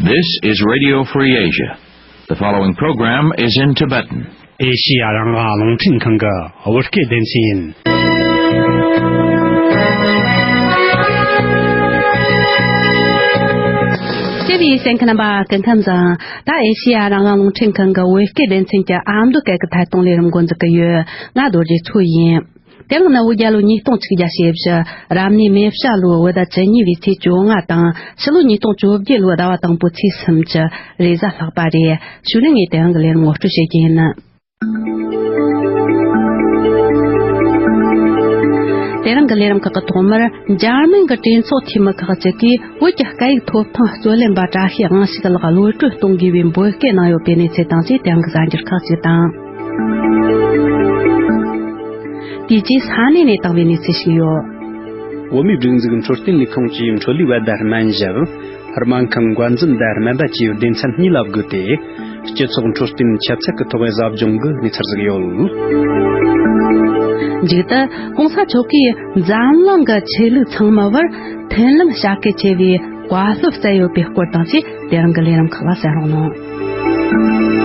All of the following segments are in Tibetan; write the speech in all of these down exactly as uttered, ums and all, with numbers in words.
This is Radio Free Asia. The following program is in Tibetan. ཨེ་ཤི་ཡ་རང་དབང་རླུང་འཕྲིན་ཁང་གི་བོད་སྐད་སྡེ་ཚན་ཡིན། བཅས་པའི་གསན་མཁན་རྣམ་པ་སྐུ་ཁམས་བཟང་། ད་ཨེ་ཤི་ཡ་རང་དབང་རླུང་འཕྲིན་ཁང་གི་བོད་སྐད་སྡེ་ཚན་གྱི་ཨ་མདོ་སྐད་ཀྱི་ཐད་གཏོང་ལས་རིམ་འགོ་འཛུགས་ཀྱི་ཡོད། ང་རྡོ་རྗེ་མཚོ་ཡིན། དེ་རིང་ནི་བོད་རྒྱལ་ལོ་ཉིས་སྟོང་ཆིག་བརྒྱ་ཞེ་བཞི། རབ་གནས་མེ་བྱ་ལོའི་བོད་ཟླ་བཅུ་གཉིས་པའི་ཚེས་བཅོ་ལྔ་དང་། ཕྱི་ལོ་ཉིས་སྟོང་བཅོ་བརྒྱད་ལོའི་ཟླ་བ་དང་པོའི་ཚེས་སུམ་ཅུ། རེས་གཟའ་ལྷག་པ་རེད། གཞུག་ནས་ངས་དེ་རིང་གི་ལས་རིམ་ངོ་སྤྲོད་བྱེད་རྒྱུ་ཡིན། དེ་རིང་གི་ལས་རིམ་ཁག་གི་ཐོག་མར། འཇར་མན་གྱི་གྲོས་ཚོགས་འཐུས་མི་ཁག་ཅིག་གིས་བོད་ཀྱི་སྐད་ཡིག་ཐོབ་ཐང་རྩོད་ལེན་པ་བཀྲ་ཤིས་དབང་ཕྱུག་ལགས་གློད་གྲོལ་གཏོང་དགོས་པའི་འབོད་སྐུལ་གནང་ཡོད་པའི་གནས་ཚུལ་དང་བཅས། དེ་རིང་གི་གསར་འགྱུར་ཁག་ཅིག་དང་། དེ་རྗེས་ས་གནས་ནས་བཏང་བའི་གནས་ཚུལ་ཞིག་ཡོད། བོད་མིའི་སྒྲིག་འཛུགས་འཕྲོད་བསྟེན་ལས་ཁུངས་ཀྱིས་འཕྲོད་ལས་པ་དང་སྨན་ཞབས། སྨན་ཁང་འགོ་འཛིན་དང་སྨན་པ་བཅས་སྡེ་ཚན་གཉིས་ལ་བགོས་ཏེ། སྤྱི་ཚོགས་འཕྲོད་བསྟེན་ཆུ་ཚད་ཀྱི་ཐོག་ཟབ་སྦྱོང་གི་གནས་ཚུལ་ཞིག་ཡོད། མཇུག་ཏུ་༸གོང་ས་མཆོག་གིས་འཛམ་གླིང་གི་ཆོས་ལུགས་ཚང་མ་བར་མཐུན་ལམ་བྱ་གལ་ཆེ་བའི་བཀའ་སློབ་སྩལ་ཡོད་པའི་སྐོར་དང་བཅས། དེ་རིང་གི་ལས་རིམ་ཁག་ལ་གསན་རོགས་གནང་།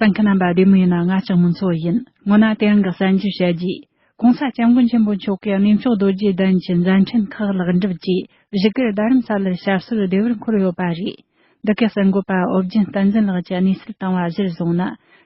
གསན་མཁན་རྣམ་པ་བདེ་མོ་ཡིན་ན། ང་ལྕགས་མོ་མཚོ་ཡིན། སྔོན་ན་དེ་རིང་གི་གསར་འགྱུར་བཤད་རྒྱུས། ༸གོང་ས་༸སྐྱབས་མགོན་ཆེན་པོ་མཆོག་གིས་གནས་མཆོག་རྡོ་རྗེ་གདན་གྱི་མཛད་འཕྲིན་ཁག་ལེགས་འགྲུབ་ཀྱིས་བཞུགས་སྒར་རྡ་རམ་ས་ལར་ཞབས་སོར་བདེ་བར་འཁོད་ཡོད་པ་རེད། འདི་གའི་གསར་འགོད་པ་ཨོ་རྒྱན་བསྟན་འཛིན་ལགས་ཀྱིས་གནས་ཚུལ་བཏང་བ་གཞིར་བཟུང་ན།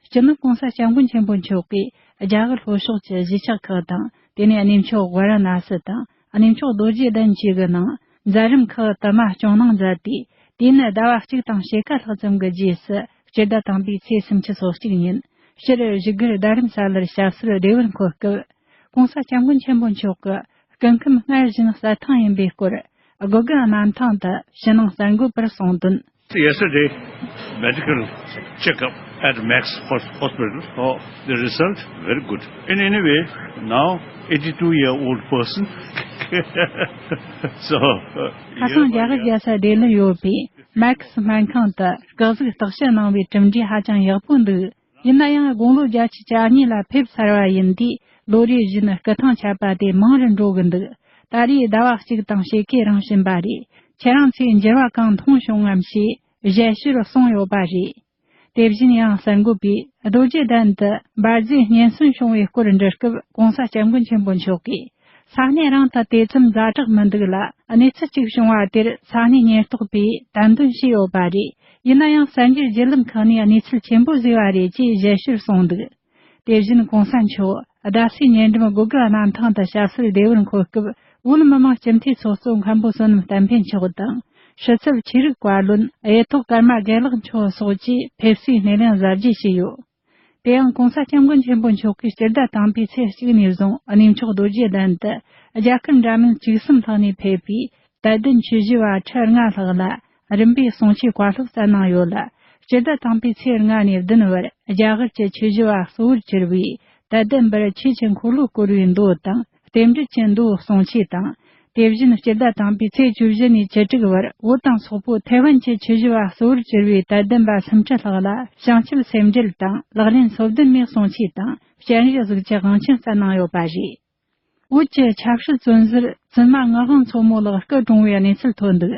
སྤྱི་ནོར་༸གོང་ས་༸སྐྱབས་མགོན་ཆེན་པོ་མཆོག་གིས་རྒྱ་གར་ལྷོ་ཕྱོགས་ཀྱི་གཞིས་ཆགས་ཁག་དང་། དེ་ནས་གནས་མཆོག་ཝཱ་ར་ཎ་སི་དང་། གནས་མཆོག་རྡོ་རྗེ་གདན་བཅས་ཀྱི་ནང་མཛད་རིམ་ཁག་དུ་མ་སྐྱོང་གནང་མཛད་དེ། དུས་ཡུན་ཟླ་བ་གཅིག་དང་ཕྱེད་ཀ་ལྷག་ཙམ་གྱི་རྗེས་སུ་སྤྱི་ཟླ་དང་པོའི་ཚེས་སུམ་ཅུ་སོ་གཅིག་ཉིན་སྤྱིར་བཞུགས་སྒར་རྡ་རམ་ས་ལར་ཞབས་སོར་བདེ་བར་འཁོད་སྐབས། ༸གོང་ས་༸སྐྱབས་མགོན་ཆེན་པོ་མཆོག་གི་སྐུ་ཁམས་སྔར་བཞིན་གསལ་ཐང་ཡིན་པའི་སྐོར་དགོན་སྡེ་གནམ་ཐང་དུ་ཕྱི་ནང་གསར་འགོད་པར་གསུངས་དོན། Yesterday, medical checkup at Max Hos- Hospital. Oh, the result very good. In any way, now eighty-two year old person. So, uh, ཁ་སང་རྒྱ་གར་རྒྱལ་ས་ལྡི་ལི་ཡོད་པའི་མེག་སི་སྨན་ཁང་དུ་སྐུ་གཟུགས་བརྟག་དཔྱད་གནང་བའི་གྲུབ་འབྲས་ཧ་ཅང་ཡག་པོ་འདུག་ཡིན་ན་ཡང་དགུང་ལོ་བརྒྱད་ཅུ་གྱ་གཉིས་ལ་ཕེབས་ཚར་བ་ཡིན་དུས། ལོ་རེ་བཞིན་སྐུ་ཐང་ཆད་པ་དེ་མང་རུ་འགྲོ་གི་འདུག་ད་རེས་ཟླ་བ་གཅིག་དང་ཕྱེད་ཀའི་རིང་ཕྱིན་པ་རེད། ཁྱེད་རང་ཚོས་འགྱུར་བ་གང་མཐོང་བྱུང་ངམ་ཞེས་ཞལ་ཕྱིར་གསུངས་ཡོད་པ་རེད། དེ་བཞིན་ཡང་གསར་འགོད་པས་རྡོ་རྗེ་གདན་དུ་འབར་རྫས་སྙན་སོན་བྱུང་བའི་སྐོར་འདྲི་སྐབས། ༸གོང་ས་༸སྐྱབས་མགོན་ཆེན་པོ་མཆོག་གིས། ས་གནས་རང་དུ་དེ་ཙམ་ཛ་དྲག་མི་འདུག་ལ། གནས་ཚུལ་གཅིག་བྱུང་བ་དེར་ས་གནས་ཉེན་རྟོག་པས་དད་འདུན་བྱས་ཡོད་པ་རེད། ཡིན་ན་ཡང་གསར་འགྱུར་བརྒྱུད་ལམ་ཁག་ནས་གནས་ཚུལ་ཆེན་པོ་བཟོས་པ་རེད་ཅེས་ཞལ་ཕྱིར་གསུངས་འདུག་དེ་བཞིན་༸གོང་ས་མཆོག་རྡ་སའི་ཉེ་འགྲམ་སྒོ་དགུ་གནམ་ཐང་དུ་ཞབས་སོར་བདེ་བར་འཁོད་སྐབས། བོད་མི་མང་སྤྱི་འཐུས་ཚོགས་གཙོ་མཁན་པོ་བསོད་ནམས་བསྟན་འཕེལ་མཆོག་དང་། ཕྱི་ཚུལ་ཆོས་རིག་བཀའ་བློན་གཡུ་ཐོག་ཀརྨ་དགེ་ལེགས་མཆོག་སོགས་ཀྱིས་ཕེབས་བསུའི་སྣེ་ལེན་གཟབ་རྒྱས་བྱས་ཡོད། དེ་ཡང་༸གོང་ས་༸སྐྱབས་མགོན་ཆེན་པོ་མཆོག་གིས་སྤྱི་ཟླ་དང་པོའི་ཚེས་གཅིག་ནས་བཟུང་གནས་མཆོག་རྡོ་རྗེ་གདན་དུ་རྒྱ་གར་འདྲ་མིན་བཅུ་གསུམ་ལྷག་ནས་ཕེབས་པའི་དད་ལྡན་ཆོས་ཞུ་བ་ཁྲི་ལྔ་ལྷག་ལ་རིམ་པས་གསུང་ཆོས་བཀའ་སློབ་སྩལ་གནང་ཡོད་ལ། སྤྱི་ཟླ་དང་པོའི་ཚེས་ལྔ་ནས་བདུན་བར་རྒྱ་གར་གྱི་ཆོས་ཞུ་བ་གཙོ་བོར་གྱུར་པའི་དད་ལྡན་པར་ཆོས་ཀྱི་འཁོར་ལོ་བསྐོར་བའི་མདོ་དང་རྟེན་འབྲེལ་གྱི་མདོ་གསུང་ཆོས་དང་། དེ་བཞིན་སྤྱི་ཟླ་དང་པོའི་ཚེས་བཅུ་བཞི་ནས་བཅུ་དྲུག་བར་བོད་དང་སོག་པོ་ཐའེ་ཝན་གྱི་ཆོས་ཞུ་བ་གཙོ་བོར་གྱུར་པའི་དད་ལྡན་པ་སུམ་ཁྲི་ལྷག་ལ་བྱང་ཆུབ་སེམས་འགྲེལ་དང་ལག་ལེན་སོ་བདུན་མའི་གསུང་ཆོས་དང་སྤྱན་རས་གཟིགས་ཀྱི་དབང་ཆེན་སྩལ་གནང་ཡོད་པ་རེད། བོད་ཀྱི་ཆབ་སྲིད་བཙོན་ཟུར་བཙུན་མ་ངག་དབང་མཚོ་མོ་ལགས་སྐུ་གྲོངས་པའི་གནས་ཚུལ་ཐོན་འདུག་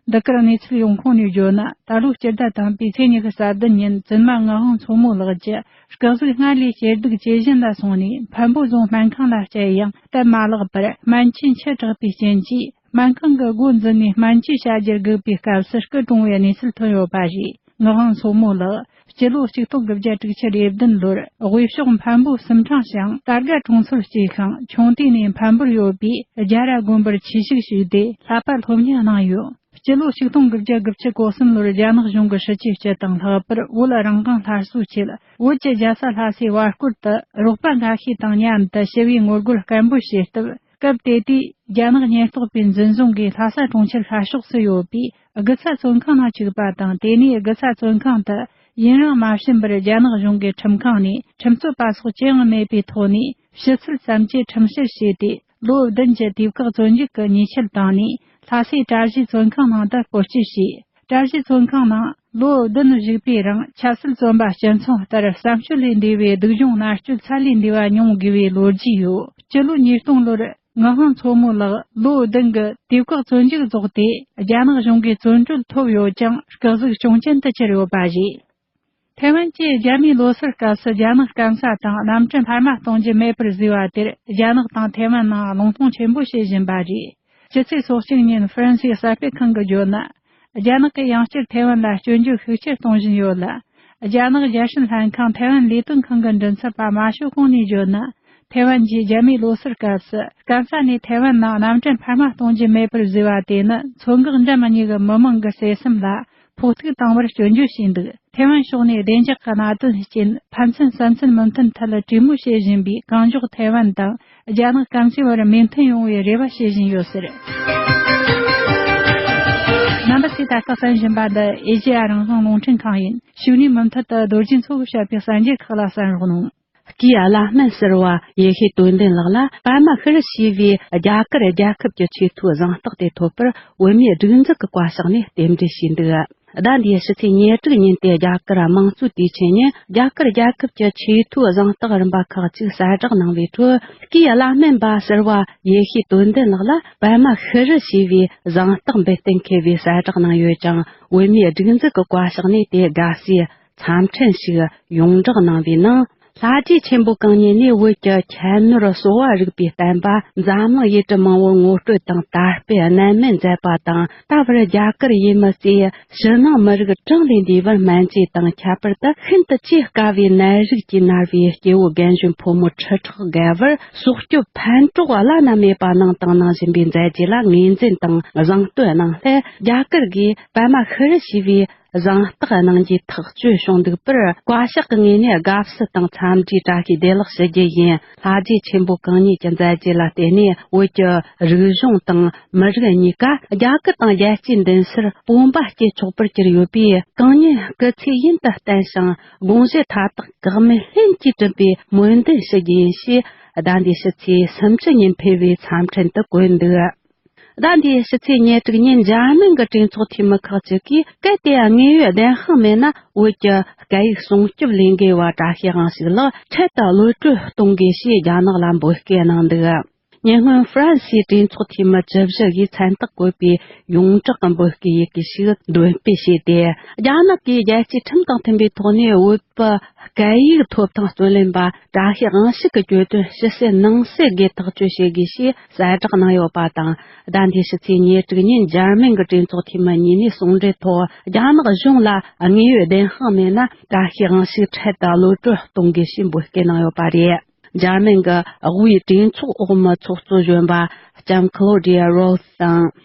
འདི་གར་གནས་ཚུལ་ཡོང་ཁུངས་ནས་བརྗོད་ན། ད་ལོའི་སྤྱི་ཟླ་དང་པོའི་ཚེས་ཉི་ཤུ་རྩ་བདུན་ཉིན་བཙུན་མ་ངག་དབང་མཚོ་མོ་ལགས་ཀྱི་སྐུ་གཟུགས་སྔར་ལས་ཞེ་སྡུག་ཇེ་ཞན་ལ་སོང་ནས་འཕན་པོ་རྫོང་སྨན་ཁང་ལ་བསྐྱལ་ཡང་སྟབས་མ་ལེགས་པར་སྨན་བཅོས་བགྱི་དྲགས་པའི་རྐྱེན་གྱིས་སྨན་ཁང་གི་སྒོ་འཛུལ་ནས་སྨན་བཅོས་བྱ་རྒྱུར་སྒུག་པའི་སྐབས་སུ་སྐུ་གྲོངས་པའི་གནས་ཚུལ་ཐོན་ཡོད་པ་རེད། ངག་དབང་མཚོ་མོ་ལགས་སྤྱི་ལོ་ཆིག་སྟོང་དགུ་བརྒྱ་དྲུག་ཅུ་རེ་བདུན་ལོར་དབུས་ཕྱོགས་འཕན་པོ་སུམ་ཕྲེང་ཞང་དར་དགའ་གྲོང་ཚོར་སྐྱེས་ཤིང་། ཆུང་དུས་ནས་འཕན་པོར་ཡོད་པའི་རྒྱ་ར་དགོན་པར་ཆོས་ཞུགས་ཞུས་ཏེ་བསླབ་པ་སློབ་གཉེར་གནང་ཡོད། སྤྱི་ལོ་ཆིག་སྟོང་དགུ་བརྒྱ་དགུ་བཅུ་གོ་གསུམ་ལོར་རྒྱ་ནག་གཞུང་གི་སྲིད་ཇུས་སྤྱི་དང་ལྷག་པར་བོད་རང་དབང་སླར་གསོའི་ཆེད། བོད་ཀྱི་རྒྱལ་ས་ལྷ་སའི་བར་སྐོར་དུ་རོགས་པ་འགའ་ཤས་དང་མཉམ་དུ་ཞི་བའི་ངོ་རྒོལ་སྐད་འབོད་བྱས་སྟབས། སྐབས་དེ་དུས་རྒྱ་ནག་ཉེན་རྟོག་པའི་འཛིན་བཟུང་གིས་ལྷ་ས་གྲོང་ཁྱེར་ཤར་ཕྱོགས་སུ་ཡོད་པའི་དགུ་ཚ་བཙོན་ཁང་ནང་བཅུག་པ་དང་། དེ་ནས་དགུ་ཚ་བཙོན་ཁང་དུ་ཡུན་རིང་མ་ཕྱིན་པར་རྒྱ་ནག་གཞུང་གིས་ཁྲིམས་ཁང་ནས་ཁྲིམས་རྩོད་པ་སོགས་ཅི་ཡང་མེད་པའི་ཐོག་ནས་ཕྱི་ཚུལ་ཙམ་གྱིས་ཁྲིམས་བཤེར་བྱས་ཏེ། ལོ་བདུན་གྱི་དུས་བཀག་བཙོན་འཇུག་གི་ཉེས་ཆད་བཏང་ནས་ལྷ་སའི་གྲྭ་བཞིའི་བཙོན་ཁང་ནང་དུ་སྐོར་སྐྱོད་བྱས། གྲྭ་བཞིའི་བཙོན་ཁང་ནང་ལོ་བདུན་བཞུགས་པའི་རིང་ཆབ་སྲིད་བཙོན་པ་སྤྱི་མཚུངས་ལྟར་བསམ་སྤྱོད་ལས་འདས་པའི་སྡུག་སྦྱོང་མནར་གཅོད་ཚད་ལས་འདས་པ་མྱོང་དགོས་པའི་ལོ་རྒྱུས་ཡོད། སྤྱི་ལོ་ཉིས་སྟོང་ལོར་ ངག་དབང་མཚོ་མོ་ལགས་ལོ་བདུན་གྱི་དུས་བཀག་བཙོན་འཇུག་རྫོགས་ཏེ། རྒྱ་ནག་གཞུང་གིས་བཙོན་གྲོལ་ཐོབ་ཡོད་ཀྱང་། སྐུ་གཟུགས་བྱུང་རྐྱེན་དུ་གྱུར་ཡོད་པ་རེད། ཐའེ་ཝན་གྱི་རྒྱ་མིའི་ལོ་སར་སྐབས་སུ་རྒྱ་ནག་སྐམ་ས་དང་གནམ་གྲུ་འཕར་མ་གཏོང་རྒྱུ་མེད་པར་བཟོས་པ་དེར། རྒྱ་ནག་དང་ཐའེ་ཝན་ནང་རླུང་གཏོང་ཆེན་པོ་བྱེད་བཞིན་པ་རེད། ཕྱི་ཚེས་སོ་གཅིག་ཉིན་ཧྥ་རན་སིའི་གསར་སྤེལ་ཁང་གིས་བརྗོད་ན། རྒྱ་ནག་གིས་ཡང་བསྐྱར་ཐའེ་ཝན་ལ་སྐྱོན་བརྗོད་ཤུགས་ཆེར་གཏོང་བཞིན་ཡོད་ལ། རྒྱ་ནག་རྒྱལ་སྲིད་ལྷན་ཁང་ཐའེ་ཝན་ལས་དོན་ཁང་གི་མགྲིན་ཚབ་པ་མ་ཞོ་ཀུང་ནས་བརྗོད་ན། ཐའེ་ཝན་གྱི་རྒྱ་མིའི་ལོ་སར་སྐབས་སུ། སྐམ་ས་ནས་ཐའེ་ཝན་ནང་གནམ་གྲུ་འཕར་མ་གཏོང་རྒྱུ་མེད་པར་བཟོས་པ་དེ་ནི། མཚོ་འགག་འགྲམ་གཉིས་ཀྱི་མི་མང་གི་བརྩེ་སེམས་ལ་ཕོག་ཐུག་བཏང་བར་སྐྱོན་བརྗོད་བྱས་འདུག་ཐའེ་ཝན་ཕྱོགས་ནས་བདེ་འཇགས་ཀྱི་གནད་དོན་རྐྱེན། ཕན་ཚུན་བསམ་ཚུལ་མི་མཐུན་ཐད་གྲོས་མོལ་བྱེད་བཞིན་པའི་གང་མགྱོགས་ཐའེ་ཝན་དང་རྒྱ་ནག་སྐམ་སའི་བར་མོས་མཐུན་ཡོང་བའི་རེ་བ་བྱེད་བཞིན་ཡོད་ཟེར། རྣམ་པ་ཚོས་ད་ལྟ་གསན་བཞིན་པ་འདི་ཨེ་ཤེ་ཡ་རང་དབང་རླུང་འཕྲིན་ཁང་ཡིན། གཞུག་ནས་མུ་མཐུད་དུ་རྡོ་རྗེ་མཚོ་གིས་བཤད་པའི་གསར་འགྱུར་ཁག་ལ་གསན་རོགས་གནང་། སྐུའི་བླ་སྨན་ཟུར་པ་ཡེ་ཤེས་དོན་ལྡན་ལགས་ལ་པད་མ་ཤི་རི་ཞེས་པའི་རྒྱ་གར་རྒྱལ་ཁབ་ཀྱི་ཆེས་མཐོའི་གཟེངས་རྟགས་དེ་ཐོབ་པར། བོད་མིའི་སྒྲིག་འཛུགས་ཀྱི་བཀའ་ཤག་ནས་རྟེན་འབྲེལ་ཞུས་འདུག་ཟླ་འདིའི་ཕྱི་ཚེས་ཉེར་དྲུག་ཉིན་ཏེ། རྒྱ་གར་དམངས་གཙོའི་དུས་ཆེན་ཉིན། རྒྱ་གར་རྒྱལ་ཁབ་ཀྱི་ཆེས་མཐོའི་གཟེངས་རྟགས་རིམ་པ་ཁག་ཅིག་གསལ་བསྒྲགས་གནང་བའི་ཁྲོད། སྐུའི་བླ་སྨན་པ་ཟུར་པ་ཡེ་ཤེས་དོན་ལྡན་ལགས་ལ་པད་མ་ཤི་རི་ཞེས་པའི་གཟེངས་རྟགས་འབུལ་གཏན་འཁེལ་བའི་གསལ་བསྒྲགས་གནང་ཡོད་ཀྱང་། བོད་མིའི་སྒྲིག་འཛུགས་ཀྱི་བཀའ་ཤག་ནས་དེ་དགའ་བསུའི་འཚམས་འཕྲིན་ཞིག་ཡོངས་བསྒྲགས་གནང་བའི་ནང་། ལྷ་རྗེ་ཆེན་པོ་གང་ཉིད་ནས་བོད་ཀྱི་ཁྱད་ནོར་གསོ་བ་རིག་པའི་བསྟན་པ་འཛམ་གླིང་ཡུལ་གྲུ་མང་པོར་ངོ་སྤྲོད་དང་དར་སྤེལ་གནད་སྨིན་མཛད་པ་དང་། ད་བར་རྒྱ་གར་ཡུལ་མི་ཚོས་ཕྱི་ནང་མི་རིགས་གྲངས་ལས་འདས་པར་སྨན་བཅོས་དང་། ཁྱད་པར་དུ་ཤིན་ཏུ་བཅོས་དཀའ་བའི་ནད་རིགས་ཀྱིས་མནར་བའི་སྐྱེ་བོ་རྒན་གཞོན་ཕོ་མོ་ཁྲི་ཕྲག་བརྒལ་བར་སྲོག་སྐྱོབ་ཕན་གྲོགས་བླ་ན་མེད་པ་གནང་དང་གནང་བཞིན་པའི་མཛད་རྗེས་ལ་ངོས་འཛིན་དང་གཟེངས་བསྟོད་གནང་སླད། རྒྱ་གར་གྱིས་པད་མ་ཤི་རི་ཞེས་པའི་གཟེངས་རྟགས་གནང་རྒྱུའི་ཐག་གཅོད་བྱུང་འདུག་པར། བཀའ་ཤག་གི་ངོས་ནས་དགའ་བསུ་དང་འཚམས་འདྲིའི་བཀྲ་ཤིས་བདེ་ལེགས་ཞུ་རྒྱུ་ཡིན། ལྷ་རྗེ་ཆེན་པོ་གང་ཉིད་ཀྱི་མཛད་རྗེས་ལ་བརྟེན་ནས། བོད་ཀྱི་རིག་གཞུང་དང་མི་རིགས་གཉིས་ཀ་རྒྱ་གར་དང་རྒྱལ་སྤྱིའི་མདུན་སར་སྤོབས་པ་སྐྱེ་ཆོག་པར་གྱུར་ཡོད་པས། གང་ཉིད་སྐུ་ཚེ་ཡུན་དུ་བརྟན་ཞིང་། དགོངས་བཞེད་མཐའ་དག་འགག་མེད་ལྷུན་གྱིས་གྲུབ་པའི་སྨོན་འདུན་ཞུ་རྒྱུ་ཡིན་ཞེས། ཟླ་འདིའི་ཕྱི་ཚེས་སུམ་ཅུ་ཉིན་ཕུལ་བའི་འཚམས་འཕྲིན་དུ་བཀོད་འདུག་ཟླ་འདིའི་ཕྱི་ཚེས་ཉེར་དྲུག་ཉིན། འཇར་མན་གྱི་གྲོས་ཚོགས་འཐུས་མི་ཁག་ཅིག་གིས། གལ་ཏེ་དངོས་ཡོད་བདེན་དཔང་མེད་ན། བོད་ཀྱི་སྐད་ཡིག་སྲུང་སྐྱོབ་ལས་འགུལ་བ་བཀྲ་ཤིས་དབང་ཕྱུག་ལགས་འཕྲལ་དུ་གློད་གྲོལ་གཏོང་དགོས་ཞེས་རྒྱ་ནག་ལ་འབོད་སྐུལ་གནང་འདུག་ཉེ་སྔོན་ཧྥ་རན་སིའི་གྲོས་ཚོགས་འཐུས་མི་བཅུ་བཞི་གིས་མཚན་རྟགས་བཀོད་པའི་ཡོངས་གྲགས་ཀྱི་འབོད་སྐུལ་ཡི་གེ་ཞིག་འདོན་སྤེལ་བྱས་ཏེ། རྒྱ་ནག་གིས་རྒྱལ་སྤྱིའི་ཁྲིམས་དང་མཐུན་པའི་ཐོག་ནས་བོད་པ་སྐད་ཡིག་ཐོབ་ཐང་རྩོད་ལེན་པ་བཀྲ་ཤིས་དབང་ཕྱུག་གི་གྱོད་དོན་ཕྱི་གསལ་ནང་གསལ་སྒོས་ཐག་གཅོད་བྱེད་དགོས་ཞེས་གསལ་བསྒྲགས་གནང་ཡོད་པ་དང་། ཟླ་འདིའི་ཕྱི་ཚེས་ཉེར་དྲུག་ཉིན་འཇར་མན་གྱི་གྲོས་ཚོགས་འཐུས་མི་གཉིས་ནས་ཟུང་འབྲེལ་ཐོག་རྒྱ་ནག་གཞུང་ལ་དངོས་ཡོད་བདེན་དཔང་མེད་ན། བཀྲ་ཤིས་དབང་ཕྱུག་འཕྲལ་དུ་གློད་གྲོལ་གཏོང་དགོས་ཞེས་འབོད་སྐུལ་གནང་ཡོད་པ་རེད། འཇར་མན་གྱི་དབུས་གྲོས་ཚོགས་འོག་མའི་ཚོགས་གཙོ་གཞོན་པ་ལྕམ་ཁ་ལོ་ཌི་ཡ་རོ་སི་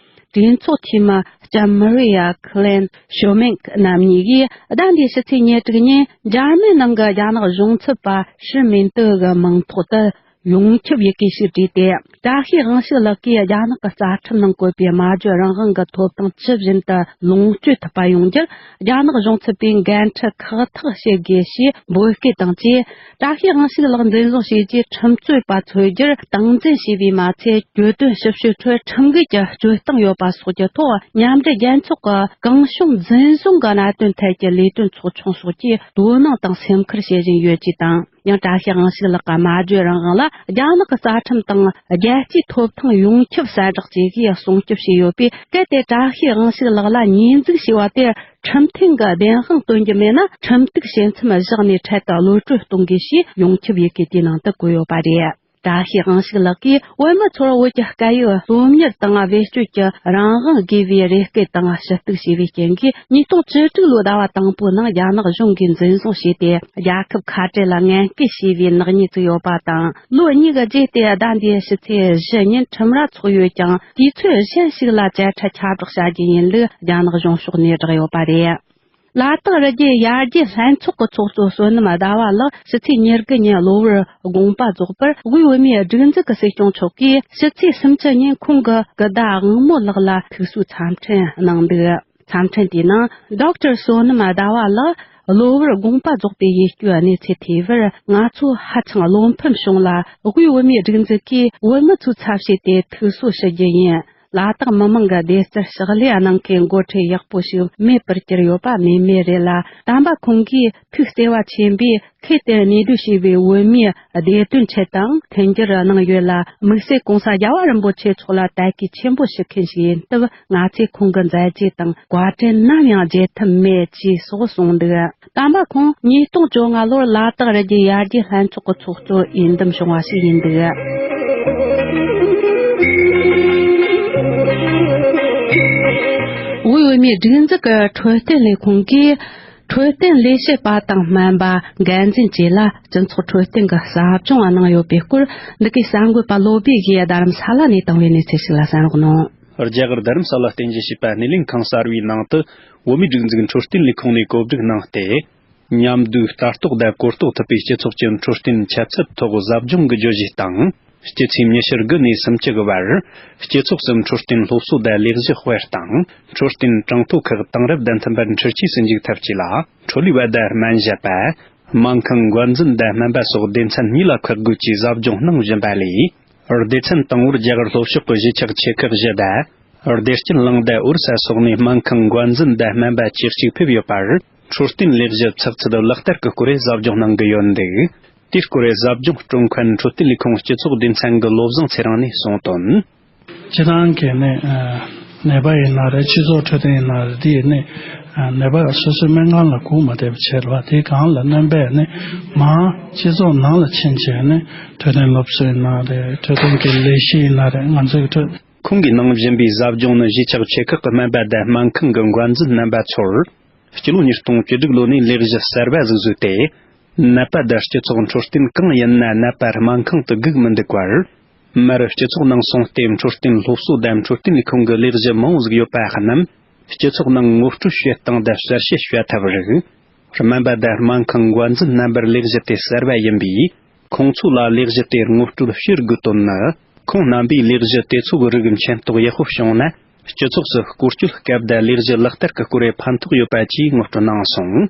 དང་། གྲོས་ཚོགས་འཐུས་མི་ལྕམ་མ་རི་ཡ་ཁི་ལེན་ཤོ་མེག་རྣམ་གཉིས་ཀྱིས་ཟླ་འདིའི་ཕྱི་ཚེས་ཉེར་དྲུག་ཉིན་འཇར་མན་ནང་གི་རྒྱ་ནག་གཞུང་ཚབ་པ་ཧྲི་མིན་ཏུ་གི་མིང་ཐོག་ཏུ་ཡོངས་ཁྱབ་ཡི་གེ་ཞིག་བྲིས་ཏེ། བཀྲ་ཤིས་དབང་ཕྱུག་ལགས་ཀྱིས་རྒྱ་ནག་གི་རྩ་ཁྲིམས་ནང་བཀོད་པའི་སྨྲ་བརྗོད་རང་དབང་གི་ཐོབ་ཐང་ཇི་བཞིན་དུ་ལོངས་སྤྱོད་ཐུབ་པ་ཡོང་རྒྱུར། རྒྱ་ནག་གཞུང་ཚབ་པས་འགན་འཁྲི་ཁག་ཐེག་བྱེད་དགོས་ཞེས་འབོད་སྐུལ་དང་བཅས། བཀྲ་ཤིས་དབང་ཕྱུག་ལགས་འཛིན་བཟུང་བྱས་རྗེས་ཁྲིམས་རྩོད་པ་འཚོལ་རྒྱུར་སྟངས་འཛིན་བྱས་པས་མ་ཚད། གྱོད་དོན་ཞིབ་བཤེར་ཁྲོད་ཁྲིམས་འགལ་གྱི་སྤྱོད་སྟངས་ཡོད་པ་སོགས་ཀྱི་ཐོག་མཉམ་འབྲེལ་རྒྱལ་ཚོགས་ཀྱི་གང་བྱུང་འཛིན་བཟུང་གི་གནད་དོན་ཐད་ཀྱི་ལས་དོན་ཚོགས་ཆུང་སོགས་ཀྱིས་དོ་སྣང་དང་སེམས་ཁུར་བྱེད་བཞིན་ཡོད་ཅེས་དང་། ཡང་བཀྲ་ཤིས་དབང་ཕྱུག་ལགས་ཀྱི་སྨྲ་བརྗོད་རང་དབང་ལ་རྒྱ་ནག་གི་རྩ་ཁྲིམས་དང་རྒྱལ་སྤྱིའི་ཐོབ་ཐང་ཡོངས་ཁྱབ་གསལ་བསྒྲགས་བཅས་ཀྱིས་སྲུང་སྐྱོབ་བྱས་ཡོད་པས། གལ་ཏེ་བཀྲ་ཤིས་དབང་ཕྱུག་ལགས་ལ་ཉེས་འཛུགས་བྱས་པ་དེར། ཁྲིམས་མཐུན་གྱི་བདེན་དཔང་སྟོན་རྒྱུ་མེད་ན། ཁྲིམས་གཏུག་བྱེད་མཚམས་བཞག་ནས་འཕྲལ་དུ་གློད་གྲོལ་གཏོང་དགོས་ཞེས་ཡོངས་ཁྱབ་ཡི་གེ་དེའི་ནང་དུ་བཀོད་ཡོད་པ་རེད། བཀྲ་ཤིས་དབང་ཕྱུག་ལགས་ཀྱིས་བོད་མི་ཚོར་བོད་ཀྱི་སྐད་ཡིག་སློབ་གཉེར་དང་བེད་སྤྱོད་ཀྱི་རང་དབང་དགོས་པའི་རེ་སྐུལ་དང་ཞུ་གཏུག་བྱས་པའི་རྐྱེན་གྱིས། ཉིས་སྟོང་བཅུ་དྲུག་ལོའི་ཟླ་བ་དང་པོའི་ནང་རྒྱ་ནག་གཞུང་གིས་འཛིན་བཟུང་བྱས་ཏེ། རྒྱལ་ཁབ་ཁ་བྲལ་ལ་ངན་སྐུལ་བྱས་པའི་ནག་ཉེས་བཙུགས་ཡོད་པ་དང་། ལོ་གཉིས་ཀྱི་རྗེས་ཏེ་ཟླ་འདིའི་ཕྱི་ཚེས་བཞི་ཉིན་ཁྲིམས་ར་ཚོགས་ཡོད་ཀྱང་། དུས་ཚོད་གཞན་ཞིག་ལ་བཅད་ཁྲ་ཁྱབ་བསྒྲགས་བྱ་རྒྱུ་ཡིན་ལུགས་རྒྱ་ནག་གཞུང་ཕྱོགས་ནས་བསྒྲགས་ཡོད་པ་རེད། ལ་དྭགས་རི་རྒྱལ་ཡར་རྒྱས་ལྷན་ཚོགས་ཀྱི་ཚོགས་གཙོ་བསོད་ནམས་ཟླ་བ་ལགས་ཕྱི་ཚེས་ཉེར་དགུ་ཉིན་གློ་བུར་དགོངས་པ་རྫོགས་པར། དབུས་བོད་མིའི་སྒྲིག་འཛུགས་ཀྱི་སྲིད་སྐྱོང་མཆོག་གིས་ཕྱི་ཚེས་སུམ་ཅུ་ཉིན་ཁོང་གི་སྐུ་ཟླ་དབང་མོ་ལགས་ལ་ཐུགས་གསོའི་འཚམས་འཕྲིན་གནང་འདུག་འཚམས་འཕྲིན་དེའི་ནང་ཌོག་ཊར་བསོད་ནམས་ཟླ་བ་ལགས་གློ་བུར་དགོངས་པ་རྫོགས་པའི་ཡིད་སྐྱོའི་གནས་ཚུལ་ཐོས་པར། ང་ཚོ་ཧ་ཅང་བློ་ཕམ་བྱུང་ལ། དབུས་བོད་མིའི་སྒྲིག་འཛུགས་ཀྱིས་བོད་མི་ཚོའི་ཚབ་བྱས་ཏེ་ཐུགས་གསོ་ཞུ་རྒྱུ་ཡིན། ལ་དྭགས་མི་མང་གི་བདེ་རྩར་ཕྱག་ལས་གནང་མཁན་འགོ་ཁྲིད་ཡག་པོ་ཞིག་མེད་པར་གྱུར་ཡོད་པ་སྨོས་མེད་རེད་ལ། དམ་པ་ཁོང་གིས་ཐུགས་བརྩེ་བ་ཆེན་པོས་ཁུལ་དེར་གནས་སྡོད་བྱས་པའི་བོད་མིའི་བདེ་དོན་ཆེད་དུའང་མཐུན་འགྱུར་གནང་ཡོད་ལ། དམིགས་བསལ་༧གོང་ས་༧རྒྱལ་བ་རིན་པོ་ཆེ་མཆོག་ལ་དད་གུས་ཆེན་པོ་ཞུ་མཁན་ཞིག་ཡིན་སྟབས། ང་ཚོས་ཁོང་གི་མཛད་རྗེས་དང་བཀའ་དྲིན་ནམ་ཡང་བརྗེད་ཐབས་མེད་ཅེས་སོགས་གསུངས་འདུག། དམ་པ་ཁོང་ཉིས་སྟོང་བཅོ་ལྔ་ལོར་ལ་དྭགས་རི་རྒྱུད་ཡར་རྒྱས་ལྷན་ཚོགས་ཀྱི་ཚོགས་གཙོར་འོས་འདེམས་བྱུང་བ་ཞིག་ཡིན་འདུག། དབུས་བོད་མིའི་སྒྲིག་འཛུགས་ཀྱི་འཕྲོད་བསྟེན་ལས་ཁུངས་ཀྱིས། འཕྲོད་བསྟེན་ལས་བྱེད་པ་དང་སྨན་པ། འགན་འཛིན་བཅས་ལ་སྤྱི་ཚོགས་འཕྲོད་བསྟེན་གྱི་ཟབ་སྦྱོང་གནང་ཡོད་པའི་སྐོར། འདི་གའི་གསར་འགོད་པ་བློ་བྷེ་ཡིས་རྡ་རམ་ས་ལ་ནས་བཏང་བའི་གནས་ཚུལ་ཞིག་ལ་གསན་རོགས་གནང་། རྒྱ་གར་རྡ་རམ་ས་ལ་རྟེན་གཞི་བྱས་པ་སྣེ་ལེན་ཁང་གསར་བའི་ནང་དུ། བོད་མིའི་སྒྲིག་འཛུགས་འཕྲོད་བསྟེན་ལས་ཁུངས་ནས་གོ་སྒྲིག་གནང་སྟེ། མཉམ་དུ་ལྟ་རྟོག་དང་གོ་རྟོགས་ཐུབ་པའི་སྤྱི་ཚོགས་ཀྱི་འཕྲོད་བསྟེན་ཆ་ཚད་ཐོག་ཟབ་སྦྱོང་གི་བརྗོད་གཞི་དང་། སྤྱི་ཚེས་ཉི་ཤུ་དགུ་ནས་སུམ་ཅུ་གི་བར། སྤྱི་ཚོགས་སུ་འཕྲོད་བསྟེན་སློབ་གསོ་དང་ལས་གཞི་སྤེལ་སྟངས། འཕྲོད་བསྟེན་གྲངས་ཐོ་ཁག་དེང་རབས་དང་མཐུན་པར་འཕྲུལ་ཆས་སུ་འཇུག་ཐབས་བཅས་ལ། འཕྲོ་ལས་པ་དང་སྨན་ཞབས་པ། སྨན་ཁང་འགོ་འཛིན་དང་སྨན་པ་སོགས་སྡེ་ཚན་གཉིས་ལ་ཁག་བགོས་ཀྱིས་ཟབ་སྦྱོང་གནང་བཞིན་པ་ལས། སྡེ་ཚན་དང་པོར་རྒྱ་གར་ལྷོ་ཕྱོགས་ཀྱི་གཞིས་ཆགས་ཆེ་ཁག་བཞི་དང་། བདེ་སྐྱིད་གླིང་དང་ཨོ་རི་ས་སོགས་ནས་སྨན་ཁང་འགོ་འཛིན་དང་སྨན་པ་བཅུ་གཅིག་ཕེབས་ཡོད་པར། འཕྲོད་བསྟེན་ལས་གཞི་ཚགས་ཚུད་ལག་བསྟར་གྱི་སྐོར་ཟབ་སྦྱོང་གནང་གི་ཡོད་འདུག། དེའི་སྐོར་ཟབ་སྦྱོང་སྤྲོད་མཁན་འཕྲོད་བསྟེན་ལས་ཁུངས་སྤྱི་ཚོགས་སྡེ་ཚན་གྱི་བློ་བཟང་ཚེ་རིང་ནས་གསུངས་དོན། སྤྱིར་བཏང་གི་ནི་ནད་པ་ཡིན་ན་རེད། སྤྱི་ཚོགས་འཕྲོད་བསྟེན་ཡིན་ན་རེད། དེ་ནི་ནད་པ་སོ་སོའི་སྨན་ཁང་ལ་སྒུག་མ་བསྡད་པ་བྱས་རེད་བ། དེ་གང་ལ་སྨན་པས་ནི་མ་སྤྱི་ཚོགས་ནང་ལ་ཕྱིན་བྱས་ནི་འཕྲོད་བསྟེན་སློབ་གསོ་ཡིན་ན་རེད། འཕྲོད་བསྟེན་གྱི་ལས་གཞི་ཡིན་ན་རེད། ང་ཚོའི་འཕྲོད། ཁོང་གིས་གནང་བཞིན་པའི་ཟབ་སྦྱོང་ནི་གཞིས་ཆགས་ཆེ་ཁག་གི་སྨན་པ་དང་སྨན་ཁང་གི་འགོ་འཛིན་རྣམ་པ་ཚོར། སྤྱི་ལོ་ཉིས་སྟོང་བཅུ་དྲུག་ལོ་ནས་ལས་གཞི་གསར་པ་ཟིག་བཟོས་ཏེ། ནད་པ་དང་སྤྱི་ཚོགས་འཕྲོད་བསྟེན་གང་ཡིན་ན་ནད་པ་སྨན་ཁང་དུ་སྒུག་མི་འདུག་པར། མར་སྤྱི་ཚོགས་ནང་སོང་སྟེ་འཕྲོད་བསྟེན་སློབ་གསོ་དང་འཕྲོད་བསྟེན་ལས་ཁུངས་ཀྱི་ལས་གཞི་མང་བོ་ཟིག་ཡོད་པ་རྣམས། སྤྱི་ཚོགས་ནང་ངོ་སྤྲོད་བྱེད་སྟངས་དང་གསལ་བཤད་བྱ་ཐབས་རིགས། སྨན་པ་དང་སྨན་ཁང་འགོ་འཛིན་རྣམ་པར་ལས་གཞི་དེ་གསར་པ་ཡིན་པས། ཁོང་ཚོ་ལ་ལས་གཞི་དེར་ངོ་སྤྲོད་བྱེད་དགོས་དོན་ནི། ཁོང་རྣམ་པས་ལས་གཞི་དེ་ཚོ་གི་རིགས་མཁྱེན་རྟོགས་ཡག་པོ་བྱུང་ན། སྤྱི་ཚོགས་སུ་སྐོར་སྐྱོད་སྐབས་དང་ལས་གཞི་ལག་བསྟར་གྱི་སྐོར་ཕན་ཐོགས་ཡོད་པ་བཅས་ངོ་སྤྲོད་གནང་སོང་།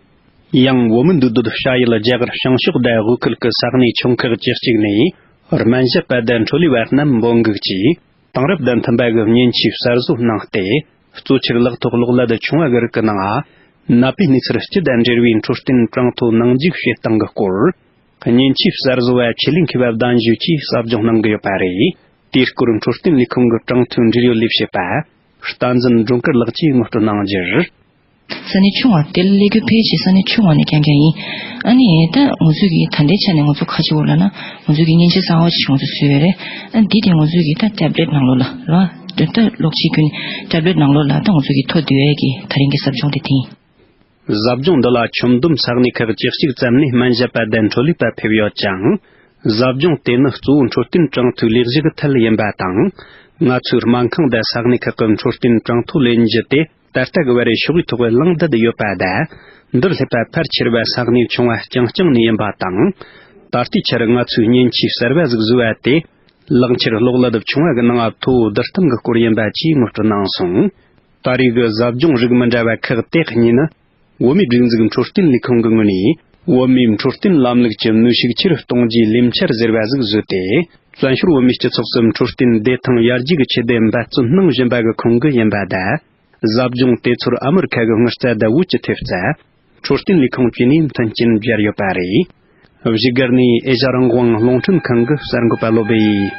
ཡང་བོད་མི་འདུས་སྡོད་བྱ་ཡུལ་རྒྱ་གར་བྱང་ཕྱོགས་དང་དབུས་ཁུལ་གྱི་ས་གནས་ཆུང་ཁག་བཅུ་གཅིག་ནས། སྨན་ཞབས་པ་དང་འཕྲོད་ལས་པ་རྣམས་འབོད་འགུག་གིས། དེང་རབས་དང་མཐུན་པ་གི་མཉེན་ཆས་གསར་བཟོ་གནང་སྟེ། གཙོ་ཆེར་ལག་ཐོགས་གློག་ཀླད་ཆུང་བ་གི་རིགས་ཀྱི་ནང་། ནད་པའི་གནས་ཚུལ་སྤྱི་དང་འབྲེལ་བའི་འཕྲོད་བསྟེན་གྲངས་ཐོ་ནང་འཇུག་བྱེད་སྟངས་ཀྱི་སྐོར། མཉེན་ཆས་གསར་བཟོ་བ་ཆེད་ལས་མཁས་པ་བདམས་ཞིབ་ཀྱིས་ཟབ་སྦྱོང་གནང་གི་ཡོད་པ་རེད། དེའི་སྐོར་འཕྲོད་བསྟེན་ལས་ཁུངས་ཀྱི་གྲངས་ཐོའི་འབྲེལ་ཡོད་ལས་བྱེད་པ། བསྟན་འཛིན་སྒྲོལ་དཀར་ལགས་ཀྱིས་ངོ་སྤྲོད་གནང་རྒྱུར། ས་གནས་ཆུང་བ་དེ་ལ་སླེབས་རྒྱུ་ཕལ་ཆེར་ས་གནས་ཆུང་བ་ནས་རྐྱང་རྐྱང་ཡིན། ཨ་ནི་ད་ང་ཚོས་ཀྱི་ད་ལྟའི་ཆ་ནས་ང་ཚོ་ཁ་ཕྱོགས་ལ་ན་ང་ཚོས་ཀྱི་མཉེན་ཆས་གསར་བ་ཞིག་ང་ཚོས་བཟོས་ཡོད་རེད། ཨ་འདི་དེ་ང་ཚོས་ཀྱི་ད་ཊེབ་ལེཊ་ནང་ལོགས་ལ་ར་ད་གློག་ཆས་ཀུན་ཊེབ་ལེཊ་ནང་ལོགས་ལ་ད་ང་ཚོས་ཀྱི་ཐོ་བསྡུ་ཡས་ཀྱི་ད་རིང་གི་ཟབ་སྦྱོང་དེ་དེ་ཡིན། ཟབ་སྦྱོང་འདི་ལ་ཁྱོན་བསྡོམས་ས་གནས་ཁག་བཅུ་གཅིག་ཙམ་ནས་སྨན་ཞབས་པ་དང་འཕྲོད་ལས་པ་ཕེབས་ཡོད་ཅིང་། ཟབ་སྦྱོང་དེ་ནི་གཙོ་བོ་འཕྲོད་བསྟེན་གྲངས་ཐོའི་ལས་གཞི་གི་ཐད་ཡིན་པ་དང་། ང་ཚོའི་སྨན་ཁང་དང་ས་གནས་ཁག་གི་འཕྲོད་བསྟེན་གྲངས་ཐོ་ལེན་རྒྱུ་དེ་ད་ལྟ་གི་བར་ཤོག་ངོས་ཐོག་བླངས་བསྡད་ཡོད་པ་དང་། འདིར་སླེབས་པ་ཕལ་ཆེར་བ་ས་གནས་ཆུང་བ་རྐྱང་རྐྱང་ནས་ཡིན་པ་དང་། ད་ལྟའི་ཆར་ང་ཚོས་མཉེན་ཆས་གསར་བ་ཟིག་བཟོས་པ་དེ། ལག་འཁྱེར་གློག་ཀླད་ཆུང་བ་གི་ནང་ཐོ་བསྡུ་སྟངས་ཀྱི་སྐོར་ཡིན་པ་བཅས་ངོ་སྤྲོད་གནང་སོང་། ད་རེས་ཀྱི་ཟབ་སྦྱོང་རིགས་མི་འདྲ་བ་ཁག་དེ་གཉིས་ནི། བོད་མིའི་སྒྲིག་འཛུགས་འཕྲོད་བསྟེན་ལས་ཁུངས་ཀྱི་ངོས་ནས། བོད་མིའི་འཕྲོད་བསྟེན་ལམ་ལུགས་ཀྱི་ནུས་ཤུགས་ཆེ་རུ་གཏོང་རྒྱུའི་ལས་འཆར་ཟེར་བ་ཟིག་བཟོས་ཏེ། བཙན་བྱོལ་བོད་མིའི་སྤྱི་ཚོགས་སུ་འཕྲོད་བསྟེན་བདེ་ཐང་ཡར་རྒྱས་ཀྱི་ཆེད་དུ་འབད་བརྩོན་གནང་བཞིན་པ་གི་ཁུངས་ཀྱིས་ཡིན་པ་དང་། ཟབ་སྦྱོང་དེ་ཚོར་ཨ་མི་རི་ཁ་གི་དངུལ་རྩ་དང་བོད་ཀྱི་ཐེབས་རྩ། འཕྲོད་བསྟེན་ལས་ཁུངས་བཅས་ནས་མཐུན་རྐྱེན་སྦྱར་ཡོད་པ་རེད། བཞུགས་སྒར་ནས་ཨེ་ཤ་རང་དབང་རླུང་འཕྲིན་ཁང་གི་གསར་འགོད་པ་བློ་བྷེ་ཡིས།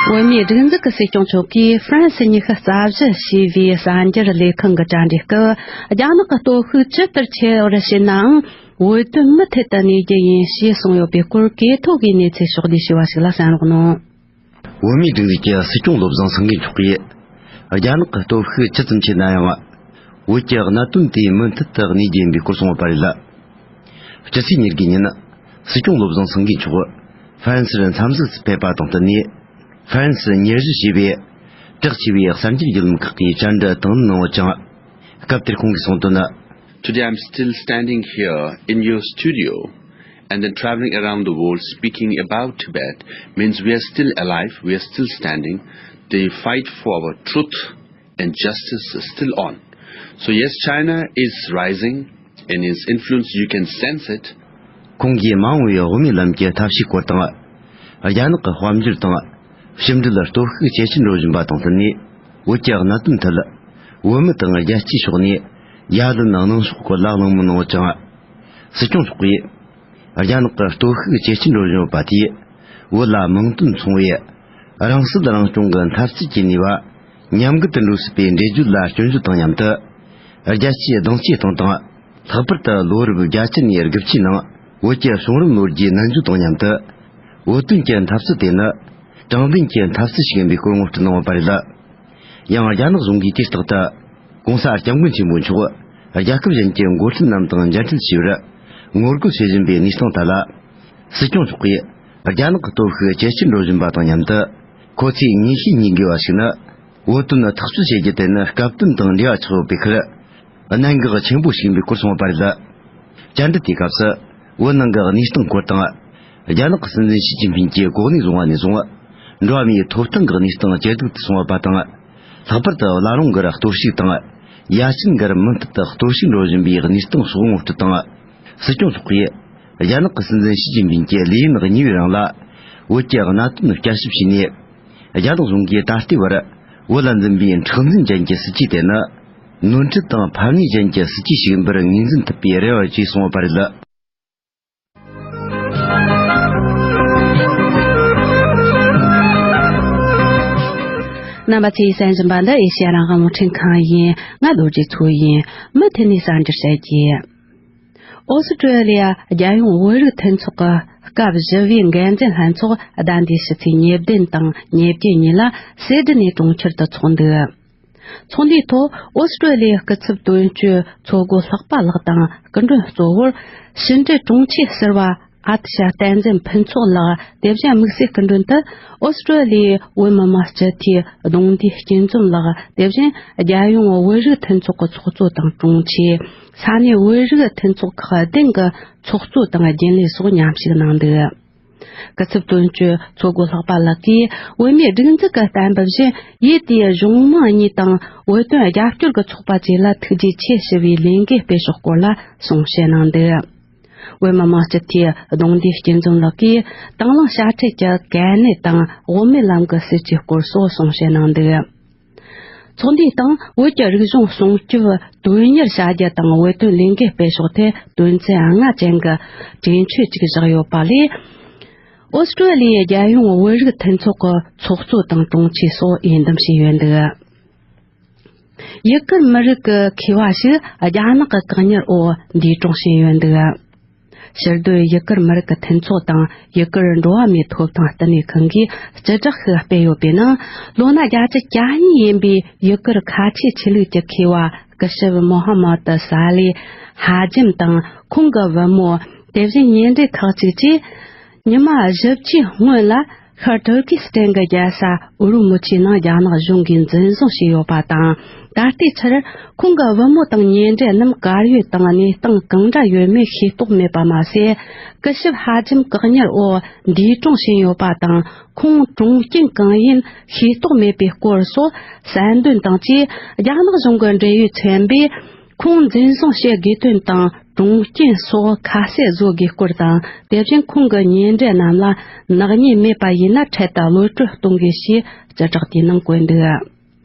བོད་མིའི་སྒྲིག་འཛུགས་ཀྱི་སྲིད་སྐྱོང་མཆོག་གིས་ཧྥ་རན་སི་ཉི་ཤུ་རྩ་བཞི་ཞེས་པའི་གསར་འགྱུར་ལས་ཁང་གི་གྲ་སྒྲིག་སྐབས། རྒྱ་ནག་གི་སྟོབས་ཤུགས་ཇི་ལྟར་ཆེ་བར་བྱེད་ནའང་། བོད་དོན་མུ་མཐུད་དུ་གནས་རྒྱུ་ཡིན་ཞེས་གསུངས་ཡོད་པའི་སྐོར་གོ་ཐོས་ཀྱི་གནས་ཚུལ་ཕྱོགས་བསྡུས་ཞུས་པ་ཞིག་ལ་གསན་རོགས་གནང་། བོད་མིའི་སྒྲིག་འཛུགས་ཀྱི་སྲིད་སྐྱོང་བློ་བཟང་སེང་གེ་མཆོག་གིས། རྒྱ་ནག་གི་སྟོབས་ཤུགས་ཇི་ཙམ་ཆེ་ན་ཡང་། བོད་ཀྱི་གནད་དོན་དེ་མུ་མཐུད་དུ་གནས་རྒྱུ་ཡིན་པའི་སྐོར་གསུངས་ཡོད་པ་རེད། སྤྱི་ཚེས་ཉེར་དགུ་ཉིན། སྲིད་སྐྱོང་བློ་བཟང་སེང་གེ་མཆོག་ཧྥ་རན་སིར་འཚམས་གཟིགས་སུ་ཕེབས་པ་དང་བསྟུན་ནས། ཧྥ་རན་སི་ཉེར་བཞི་ཞེས་པའི་བྲག་ཆེ་བའི་གསར་འགྱུར་བརྒྱུད་ལམ་ཁག་གིས་བཅར་འདྲི་དང་ལེན་གནང་ཡོད་ཅིང་། སྐབས་དེར་ཁོང་གིས་གསུངས་དོན་ནི། Today I'm still standing here in your studio and then traveling around the world speaking about Tibet means we are still alive, we are still standing. The fight for our truth and justice is still on. So yes, China is rising in its influence, you can sense it. ཁོང་གིས་མ་འོངས་པའི་དབུ་མའི་ལམ་གྱི་ཐབས་ཤེས་སྐོར་དང་། རྒྱ་ནག་གི་དཔལ་འབྱོར་དང་། ཕྱི་འབྲེལ་སྟོབས་ཤུགས་ཇེ་ཆེར་འགྲོ་བཞིན་པ་དང་བསྟུན་ནས། བོད་ཀྱི་གནད་དོན་ཐད། བོད་མི་དང་རྒྱལ་སྤྱིའི་ཕྱོགས་ནས། ཡ་ལན་གནང་ཕྱོགས་སྐོར་ལ་གླེང་མོལ་གནང་ཡོད་ཅིང་། སྲིད་སྐྱོང་མཆོག་གིས། རྒྱ་ནག་གི་སྟོབས་ཤུགས་ཇེ་ཆེར་འགྲོ་བཞིན་ཡོད་པ་དེས། བོད་ལ་མིང་དོན་མཚུངས་པའི། རང་སྲིད་རང་སྐྱོང་གི་འཐབ་རྩོད་ཀྱི་ནུས་པ། ཉམས་རྒུད་དུ་འགྲོ་སྲིད་པའི་འགྲེལ་བརྗོད་ལ་སྐྱོན་བརྗོད་དང་མཉམ་དུ། རྒྱལ་སྤྱིའི་གདེང་ཚོད་སྟེང་དང་། ལྷག་པར་དུ་ལོ་རབས་བརྒྱད་ཅུ་ནས་དགུ་བཅུའི་ནང་བོད་ཀྱི་བྱུང་རིམ་ལོ་རྒྱུས་ནན་བརྗོད་དང་མཉམ་དུ། བོད་དོན་གྱི་འཐབ་རྩོད་དེ་ནི། དྲང་བདེན་གྱི་འཐབ་རྩོད་ཞིག་ཡིན་པའི་སྐོར་ངོ་སྤྲོད་གནང་བ་རེད། ཡང་རྒྱ་ནག་གཞུང་གིས་དུས་རྟག་ཏུ། ྋགོང་ས་ྋསྐྱབས་མགོན་ཆེན་པོ་མཆོག་རྒྱལ་ཁབ་གཞན་གྱི་འགོ་ཁྲིད་རྣམས་དང་མཇལ་འཕྲད་བྱས་པར་ངོ་རྒོལ་བྱེད་བཞིན་པའི་གནས་སྟངས་ཐད་ལ། སྲིད་སྐྱོང་མཆོག་གིས་རྒྱ་ནག་གི་སྟོབས་ཤུགས་ཇེ་ཆེར་འགྲོ་བཞིན་པ་དང་མཉམ་དུ། ཁོ་ཚོས་ངེས་ཤེས་རྙེད་དགོས་པ་ཞིག་ནི། བོད་དོན་ཐག་གཅོད་བྱེད་རྒྱུ་དེ་ནི་སྐབས་དོན་དང་འབྲེལ་བ་ཆགས་ཡོད་པའི་ཁར། གནད་འགག་ཆེན་པོ་ཞིག་ཡིན་པའི་སྐོར་གསུངས་པ་རེད། བཅར་འདྲི་དེའི་སྐབས་སུ། བོད་ནང་གི་གནས་སྟངས་སྐོར་དང་། རྒྱ་ནག་གི་སྲིད་འཛིན་ཞི་ཅིན་ཕིང་གིས་གོ་གནས་བཟུང་བ་ནས་བཟུང་། འགྲོ་བ་མིའི་ཐོབ་ཐང་གི་གནས་སྟངས་ཇེ་སྡུག་ཏུ་སོང་བ་དང་། ལྷག་པར་དུ་བླ་བྲང་གི་གཏོར་བཤིག་དང་། ཡ་ཆེན་གྱི་མུ་མཐུད་དུ་གཏོར་བཤིག་འགྲོ་བཞིན་པའི་གནས་སྟངས་སོགས་ངོ་སྤྲོད་དང་། སྲིད་སྐྱོང་མཆོག་གིས། རྒྱ་ནག་གི་སྲིད་འཛིན་ཞི་ཅིན་ཕིང་གིས་ལས་ཡུན་གཉིས་པའི་རིང་ལ། བོད་ཀྱི་གནད་དོན་བསྐྱར་ཞིབ་བྱས་ནས། རྒྱ་ནག་གཞུང་གིས་ད་ལྟའི་བར། བོད་ལ་འཛིན་པའི་མཁྲེགས་འཛིན་ཅན་གྱི་སྲིད་ཇུས་དེ་ནི། ནོར་འཁྲུལ་དང་ཕམ་ཉེས་ཅན་གྱི་སྲིད་ཇུས་ཤིག་ཡིན་པར་ངོས་འཛིན་ཐུབ་པའི་རེ་བ་ཡོད་ཅེས་གསུངས་པ་རེད། རྣམ་པ་ཚོས་གསན་བཞིན་པ་འདི་ཨེ་ཤེ་ཡ་རང་དབང་རླུང་འཕྲིན་ཁང་ཡིན། ང་རྡོ་རྗེ་མཚོ་ཡིན། མུ་མཐུད་ནས་གསར་འགྱུར་བཤད་རྒྱུ། ཨོ་སི་ཀྲོ་ལི་ཡ་རྒྱལ་ཡོངས་བོད་རིགས་མཐུན་ཚོགས་ཀྱི་སྐབས་བཞི་བའི་འགན་འཛིན་ལྷན་ཚོགས་ཟླ་འདིའི་ཕྱི་ཚེས་ཉེར་བདུན་དང་ཉེར་བརྒྱད་ཉིན་ལ་སིད་ནི་གྲོང་ཁྱེར་དུ་ཚོགས་འདུ། ཚོགས་འདུའི་ཐོག་ཨོ་སི་ཀྲོ་ལི་ཡའི་སྐུ་ཚབ་དོན་གཅོད་མཚོ་སྒོ་ལྷག་པ་ལགས་དང་སྐུ་མགྲོན་གཙོ་བོར་ཕྱི་འབྲེལ་དྲུང་ཆེ་ཟུར་པ་ཨ་ཏི་ཤ་བསྟན་འཛིན་ཕུན་ཚོགས་ལགས། དེ་བཞིན་དམིགས་བསལ་སྐུ་མགྲོན་དུ་ཨོ་སི་ཀྲོ་ལི་ཡའི་བོད་མི་མང་སྤྱི་འཐུས་གདུང་འདུས་སྐྱིད་འཛོམས་ལགས། དེ་བཞིན་རྒྱལ་ཡོངས་བོད་རིགས་མཐུན་ཚོགས་ཀྱི་ཚོགས་གཙོ་དང་དྲུང་ཆེ། ས་གནས་བོད་རིགས་མཐུན་ཚོགས་ཁག་བདུན་གྱི་ཚོགས་གཙོ་དང་རྒྱུན་ལས་སོགས་མཉམ་ཞུགས་གནང་འདུག། སྐུ་ཚབ་དོན་གཅོད་མཚོ་སྒོ་ལྷག་པ་ལགས་ཀྱིས་བོད་མིའི་སྒྲིག་འཛུགས་ཀྱི་གཏན་འབེབས་བཞིན་ཡུལ་དེའི་གཞུང་མང་གཉིས་དང་བོད་དོན་རྒྱབ་སྐྱོར་གྱི་ཚོགས་པ་བཅས་ལ་ཐུགས་རྗེ་ཆེ་ཞུ་བའི་ལས་འགུལ་སྤེལ་ཕྱོགས་སྐོར་ལ་གསུང་བཤད་གནང་འདུག། བོད་མི་མང་སྤྱི་འཐུས་གདུང་འདུས་སྐྱིད་འཛོམས་ལགས་ཀྱིས་དང་བླངས་དཔྱ་ཁྲལ་གྱི་གལ་གནད་དང་དབུ་མའི་ལམ་གྱི་སྲིད་བྱུས་སྐོར་སོགས་གསུང་བཤད་གནང་འདུག། ཚོགས་འདུའི་སྟེང་བོད་ཀྱི་རིག་གཞུང་སྲུང་སྐྱོབ་དོན་གཉེར་བྱ་རྒྱུ་དང་བོད་དོན་ལས་འགུལ་སྤེལ་ཕྱོགས་ཐད་དོན་ཚན་ལྔ་ཅན་གྱི་གྲོས་ཆོད་ཅིག་བཞག་ཡོད་པ་ལས། ཨོ་སི་ཀྲོ་ལི་ཡའི་རྒྱལ་ཡོངས་བོད་རིགས་མཐུན་ཚོགས་ཀྱི་ཚོགས་གཙོ་དང་དྲུང་ཆེ་སོགས་འོས་འདེམས་བྱས་ཡོད་འདུག། ཡུ་གུར་མི་རིགས་ཀྱི་མཁས་པ་ཞིག་རྒྱ་ནག་གི་བཀག་ཉར་འོག་འདས་གྲོངས་ཕྱིན་ཡོད་འདུག། ཕྱིར་སྡོད་ཡུ་གུར་མི་རིགས་ཀྱི་མཐུན་ཚོགས་དང་ཡུ་གུར་འགྲོ་བ་མིའི་ཐོབ་ཐང་བསྟི་གནས་ཁང་གིས་སྤྱི་བསྒྲགས་ཤིག་སྤེལ་ཡོད་པའི་ནང་། ལོ་ན་བརྒྱད་ཅུ་གྱ་གཉིས་ཡིན་པའི་ཡུ་གུར་ཁ་ཆེའི་ཆོས་ལུགས་ཀྱི་མཁས་པ་སྐུ་ཞབས་མོ་ཧ་མ་ཏུ་ས་ལེ་ཧ་ཇིམ་དང་ཁོང་གི་བུ་མོ། དེ་བཞིན་ཉེ་འབྲེལ་ཁག་ཅིག་བཅས། ཉི་མ་བཞི་བཅུའི་སྔོན་ལ་ཤར་ཏུར་ཀི་སི་ཐན་གྱི་རྒྱལ་ས་ཨུ་རུ་མུ་ཆིའི་ནང་རྒྱ་ནག་གཞུང་གིས་འཛིན་བཟུང་བྱས་ཡོད་པ་དང་། ད་ལྟའི་ཆར་ཁོང་གི་བུ་མོ་དང་ཉེ་འབྲེལ་རྣམས་གར་ཡོད་དང་གནས་སྟངས་གང་འདྲ་ཡོད་མེད་ཤེས་རྟོགས་མེད་པ་མ་ཟད། སྐུ་ཞབས་ཧ་ཇིམ་བཀག་ཉར་འོག་འདས་གྲོངས་ཕྱིན་ཡོད་པ་དང་། ཁོང་གྲོངས་རྐྱེན་གང་ཡིན་ཤེས་རྟོགས་མེད་པའི་སྐོར་སོགས་གསལ་འདོན་དང་བཅས། རྒྱ་ནག་གཞུང་གི་འབྲེལ་ཡོད་ཚན་པས། ཁོང་འཛིན་བཟུང་བྱེད་དགོས་དོན་དང་གྲོངས་རྐྱེན་སོགས་ཁ་གསལ་བཟོ་དགོས་སྐོར་དང་། དེ་བཞིན་ཁོང་གི་ཉེ་འབྲེལ་རྣམས་ལ་ནག་ཉེས་མེད་པ་ཡིན་ན་འཕྲལ་དུ་གློད་གྲོལ་གཏོང་དགོས་ཞེས་སྤྱི་བསྒྲགས་དེའི་ནང་བཀོད་འདུག།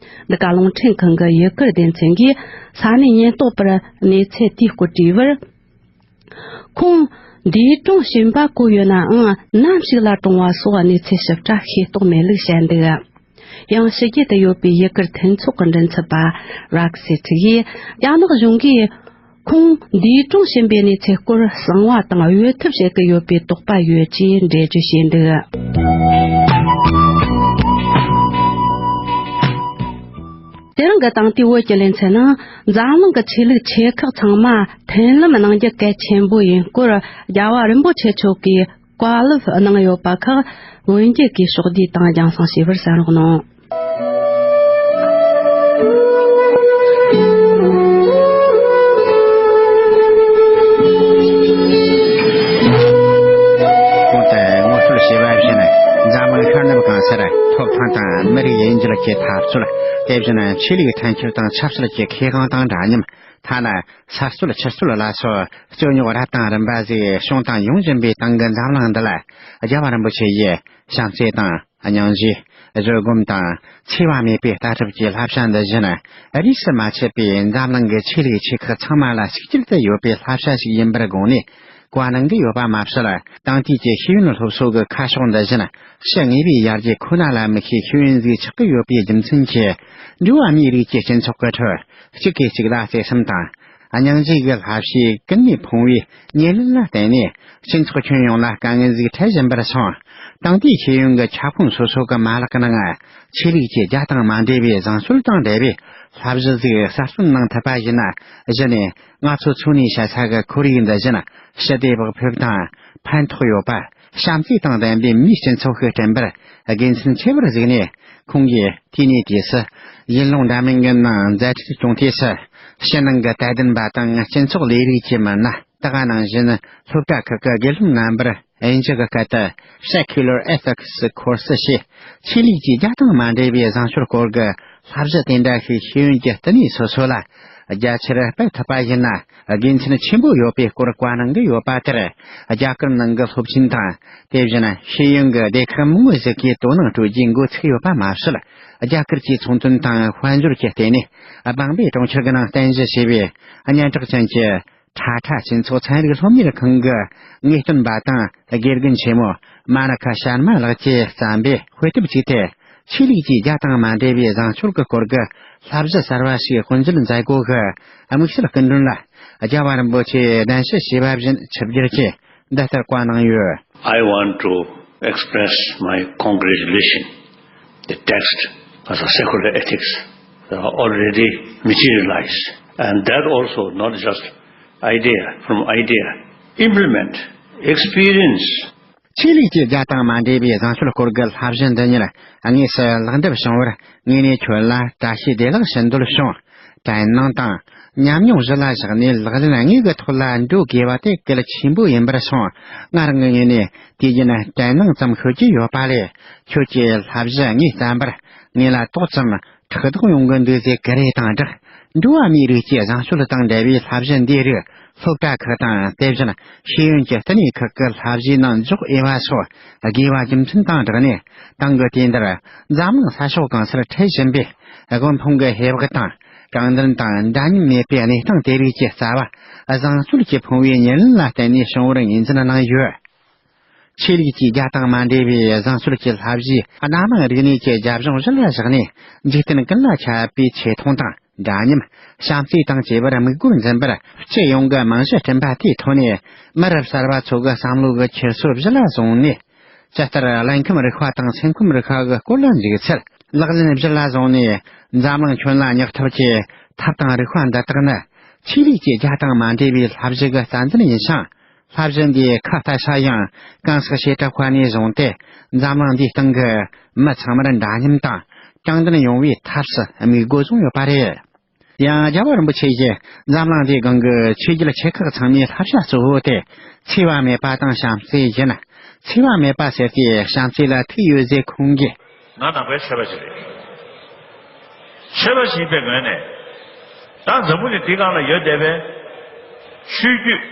འདི་ག་རླུང་འཕྲིན་ཁང་གི་ཡུ་གུར་སྡེ་ཚན་གྱིས་ས་གནས་ཉེན་རྟོག་པར་གནས་ཚུལ་དེའི་སྐོར་དྲིས་པར། ཁོང་འདས་གྲོངས་ཕྱིན་པ་གོ་ཡོད་ནའང་ནམ་ཞིག་ལ་གྲོངས་པ་སོགས་གནས་ཚུལ་ཞིབ་ཕྲ་ཤེས་རྟོགས་མེད་ལུགས་བཤད་འདུག། ཡང་ཕྱི་རྒྱལ་དུ་ཡོད་པའི་ཡུ་གུར་མཐུན་ཚོགས་ཀྱི་མགྲིན་ཚབ་པ་རག་སི་ཁྲི་ཡིས། རྒྱ་ནག་གཞུང་གིས་ཁོང་འདས་གྲོངས་ཕྱིན་པའི་གནས་ཚུལ་སྐོར་གསང་བ་དང་གཡོལ་ཐབས་བྱེད་ཀྱི་ཡོད་པའི་དོགས་པ་ཡོད་ཅེས་འགྲེལ་བརྗོད་བྱས་འདུག། དེ་རིང་གི་དེང་དུས་བོད་ཀྱི་ལེ་ཚན་ནང་། འཛམ་གླིང་གི་ཆོས་ལུགས་ཆེ་ཁག་ཚང་མ་མཐུན་ལམ་གནང་རྒྱུ་གལ་ཆེན་པོ་ཡིན་སྐོར། རྒྱལ་བ་རིན་པོ་ཆེ་མཆོག་གིས་བཀའ་སློབ་གནང་ཡོད་པ་ཁག་བོད་འགྱུར་གྱིས་ཕྱོགས་བསྡུས་དང་རྒྱང་སྲིང་བྱས་པར་གསན་རོགས་གནང་། གོང་དུ་ངོ་སྤྲོད་བྱས་པ་བཞིན། འཛམ་གླིང་ཤར་ནུབ་གང་སར་ཐོབ་ཐང་དང་མི་རིགས་དབྱེ་འབྱེད་ཀྱི་འཐབ་རྩོད། དེ་བཞིན་ཆོས་ལུགས་འཐེན་འཁྱེར་དང་ཆབ་སྲིད་ཀྱི་ཁེ་དབང་དང་འདྲ་མཉམ། ཐ་ན་ས་རྩོད་ཆུ་རྩོད་ལ་སོགས་རྩོད་རྙོག་རབ་དང་རིམ་པ་ཟིག་བྱུང་དང་ཡོང་བཞིན་པའི་སྟེང་གི་འཛམ་གླིང་འདི་ལ། རྒྱལ་བ་རིན་པོ་ཆེ་ཡིས་བྱམས་བརྩེ་དང་སྙིང་རྗེ། བཟོད་སྒོམ་དང་འཚེ་བ་མེད་པའི་ལྟ་གྲུབ་ཀྱི་བསླབ་བྱ་འདི་བཞིན། རིས་སུ་མ་ཆད་པའི་འཛམ་གླིང་གི་ཆོས་ལུགས་ཆེ་ཁག་ཚང་མ་ལ་གཅིག་གྱུར་དུ་ཡོད་པའི་བསླབ་བྱ་ཞིག་ཡིན་པར་དགོངས་ནས་བཀའ་གནང་གི་ཡོད་པ་མ་ཟད། དེང་དུས་ཀྱི་ཤེས་ཡོན་སློབ་གསོ་གི་ཁ་ཕྱོགས་འདི་བཞིན་ཕྱི་དངོས་པོའི་ཡར་རྒྱས་ཁོ་ན་ལ་དམིགས་ཤིང་ཤེས་ཡོན་ཟིག་ཆགས་ཀྱི་ཡོད་པའི་རྒྱུ་མཚན་གྱིས། འགྲོ་བ་མིའི་རིགས་ཀྱི་སྤྱི་ཚོགས་ཀྱི་ཁྲོད་གཅིག་གིས་གཅིག་ལ་བརྩེ་སེམས་དང་། སྙིང་རྗེ་གི་བསླབ་བྱའི་ཀུན་ནས་ཕུང་བའི་ཉེར་ལེན་ལ་བརྟེན་ནས། སྤྱི་ཚོགས་ཁྱོན་ཡོངས་ལ་དཀའ་ངལ་ཟིག་འཕྲད་བཞིན་པར་སོང་། དེང་དུས་ཤེས་ཡོན་གྱི་ཁྱབ་ཁོངས་སོ་སོ་གི་མ་ལག་གི་ནང་ཆོས་ལུགས་ཀྱི་རྒྱ་དང་མ་འབྲེལ་བའི་བཟང་སྤྱོད་དང་འབྲེལ་བའི་བསླབ་གཞི་ཟིག་གསར་གསོ་གནང་ཐུབ་པ་ཡིན་ན། གཞི་ནས་ང་ཚོ་འཚོ་གནས་བྱ་ས་གི་ཁོར་ཡུག་འདི་བཞིན་ཞི་བདེ་བག་ཕེབས་དང་ཕན་ཐོགས་ཡོད་པ། བྱམས་བརྩེ་དང་ལྡན་པའི་མིའི་སྤྱི་ཚོགས་ཤིག་བསྐྲུན་པར་དགེ་མཚན་ཆེ་བར་གཟིགས་ནས། ཁོང་གིས་དུས་ནས་དུས་སུ་ཡུལ་ལུང་འདྲ་མིན་གྱི་ནང་མཛད་འཕྲིན་སྐྱོང་དུས་སུ། ཕྱི་ནང་གི་དད་ལྡན་པ་དང་སྤྱི་ཚོགས་ལས་རིགས་ཀྱི་མི་སྣ། ད་ག་ནང་བཞིན་སློབ་གྲྭ་ཁག་གི་དགེ་སློབ་རྣམ་པར་དབྱིན་ཇི་གི་སྐད་དུ་Secular Ethics Course ཞེས། ཆོས་ལུགས་ཀྱི་རྒྱ་དང་མ་འབྲེལ་བའི་བཟང་སྤྱོད་སྐོར་གྱི་བསླབ་གཞི་དེ་འདྲ་ཞིག་ཤེས་ཡོན་གྱི་བསྟི་གནས་སོ་སོ་ལ་རྒྱ་ཆེར་སྤེལ་ཐུབ་པ་ཡིན་ན། དགེ་མཚན་ཆེན་པོ་ཡོད་པའི་སྐོར་བཀའ་གནང་གི་ཡོད་པ་དེར། རྒྱ་གར་ནང་གི་སློབ་ཆེན་དང་། དེ་བཞིན་ཤེས་ཡོན་གྱི་སྡེ་ཁག་མང་བོ་ཞིག་གིས་དོ་སྣང་སྤྲོད་རྒྱུའི་འགོ་ཚུགས་ཡོད་པ་མ་ཟད། རྒྱ་གར་གྱི་ཚོང་དོན་དང་དཔལ་འབྱོར་གྱི་ལྟེ་གནས་སྦང་པའི་གྲོང་ཁྱེར་གྱི་ནང་རྟེན་གཞི་བྱས་པའི་སྙན་གྲགས་ཅན་གྱི་ཁྲ་ཁྲ་སྤྱི་ཚོགས་ཚན་རིག་སློབ་གཉེར་ཁང་གི་ངེས་སྟོན་པ་དང་དགེ་རྒན་ཆེན་མོ་མ་ན་ཁ་ཤར་མ་ལགས་ཀྱིས་བརྩམས་པའི་དཔེ་དེབ་ཅིག་སྟེ། ཆོས་ལུགས་ཀྱི་རྒྱ་དང་མ་འབྲེལ་བའི་བཟང་སྤྱོད་ཀྱི་སྐོར་གྱི་བསླབ་གཞི་གསར་བ་ཞིག་དཔེར་བརྗོད་མཛད་སྒོ་གི་དམིགས་བསལ་སྐུ་མགྲོན་ལ། རྒྱལ་བ་རིན་པོ་ཆེས་གདན་ཞུ་བྱས་པ་བཞིན་ཆིབས་བསྒྱུར་གྱིས་འདི་ལྟར་བཀའ་གནང་ཡོད། I want to express my congratulation. The text as a secular ethics are already materialized, and that also not just idea from idea, implement, experience. ཆོས་ལུགས་ཀྱི་རྒྱ་དང་མ་འབྲེལ་བའི་བཟང་སྤྱོད་སྐོར་གྱི་བསླབ་གཞི་འདི་ཉིད་དངོས་སུ་ལེགས་འགྲུབ་བྱུང་བར་ངས་ནས་ཁྱོད་ལ་བཀྲ་ཤིས་བདེ་ལེགས་ཞུ་འདོད་བྱུང་། དྲན་སྣང་དང་ཉམས་མྱོང་གཞི་ལ་བཞག་ནས་ལག་ལེན་དངོས་ཀྱི་ཐོག་ལ་འགྲོ་དགོས་པ་དེ་གལ་ཆེན་པོ་ཡིན་པར་སོང་། ང་རང་གི་ངོས་ནས་དུས་རྒྱུན་དྲན་སྣང་ཙམ་ཤོད་ཀྱི་ཡོད་པ་ལས། ཁྱོད་ཀྱི་བསླབ་གཞི་དངོས་བསམ་པར་ངེད་ལ་ཏོག་ཙམ་ཕྲག་དོག་ཡོང་གི་འདུག་ཟེར་གི་རེ་དང་སྦྲགས། འགྲོ་བ་མིའི་རིགས་ཀྱི་བཟང་སྤྱོད་དང་འབྲེལ་བའི་བསླབ་གཞི་འདིའི་རིགས་སློབ་གྲྭ་ཁག་དང་དེ་བཞིན་ཤེས་ཡོན་གྱི་བསྟི་གནས་ཁག་གི་བསླབ་གཞིའི་ནང་འཇོག་འོས་པ་སོགས་དགོས་པ་རྒྱུ་མཚན་དང་སྦྲགས་ནས། ཏང་གི་དུས་འདིར་འཛམ་གླིང་ས་ཕྱོགས་གང་སར་འཕྲད་བཞིན་པའི་དགོན་འཕང་གི་ཧེ་བག་དང་། དྲང་བདེན་དང་འདྲ་མཉམ་མེད་པའི་གནས་སྟངས་དེ་རིགས་ཀྱི་རྩ་བ་བཟང་སྤྱོད་ཀྱི་ཕུང་བོའི་ཉེར་ལེན་ལ་བརྟེན་ནས་བྱུང་བར་ངོས་འཛིན་གནང་ཡོད། ཆོས་ལུགས་ཀྱི་རྒྱ་དང་མ་འབྲེལ་བའི་བཟང་སྤྱོད་ཀྱི་བསླབ་གཞིའི་སྣ་མང་རིག་གནས་ཀྱི་རྒྱབ་ལྗོངས་གཞི་ལ་བཞག་ནས། འཇིག་རྟེན་ཀུན་ལ་ཁྱབ་པའི་ཆེ་མཐོང་དང་འདྲ་མཉམ། བྱམས་བརྩེ་དང་བཅས་པར་དམིགས་སྒོ་འཛིན་པར་སྤྱི་ཡོངས་ཀྱི་རྨང་གཞི་བསྐྲུན་པ་དེའི་ཐོག་ནས། མི་རབས་གསར་པ་ཚོ་གི་བསམ་བློ་གི་འཁྱེར་སོ་གཞི་ལ་བཟུང་ནས། ཇི་ལྟར་རླུང་ཁམས་རིག་པ་དང་སེམས་ཁམས་རིག་པ་གི་སྐོར་ལ་འཇུག་ཚུལ་ལག་ལེན་གཞི་ལ་བཟུང་ནས། འཛམ་གླིང་ཁྱོན་ལ་ཉག་ཐབས་ཀྱི་ཐབས་དང་རིག་པ་འདི་དག་ནི། ཆོས་ལུགས་ཀྱི་རྒྱ་དང་མ་འབྲེལ་བའི་བསླབ་གཞི་གི་རྩ་འཛིན་ཡིན་ཞིང་། བསླབ་གཞི་འདིའི་ཁ་ལྟ་ས་ཡང་གང་ཟག་བྱེ་བྲག་པ་ནས་བཟུང་སྟེ། འཛམ་གླིང་འདིའི་སྟེང་གི་མི་ཚང་མར་འདྲ་མཉམ་དང་དྲང་བདེན་ཡོང་བའི་ཐབས་སུ་དམིགས་སྒོ་བཟུང་ཡོད་པ་རེད། ཡང་རྒྱལ་བ་རིན་པོ་ཆེ་ཡིས་འཛམ་གླིང་འདིའི་སྒང་གི་ཆོས་བརྒྱུད་ཆེ་ཁག་ཚང་མའི་བསླབ་བྱ་གཙོ་བོ་དེ་འཚེ་བ་མེད་པ་དང་བྱམས་བརྩེ་ཡིན། འཚེ་བ་མེད་པ་ཟེར་དུས་བྱམས་བརྩེ་ལ་ཐུག་ཡོད་ཟེར་ཁོང་གིས། ང་ནང་པའི་ཆོས་པ་ཞིག་རེད། ཆོས་པ་ཞིག་ཡིན་པའི་ངོས་ནས། ད་འཛམ་བུ་གླིང་འདིའི་སྒང་ལ་ཡོད་བསྡད་པའི་ཆོས་བརྒྱུད་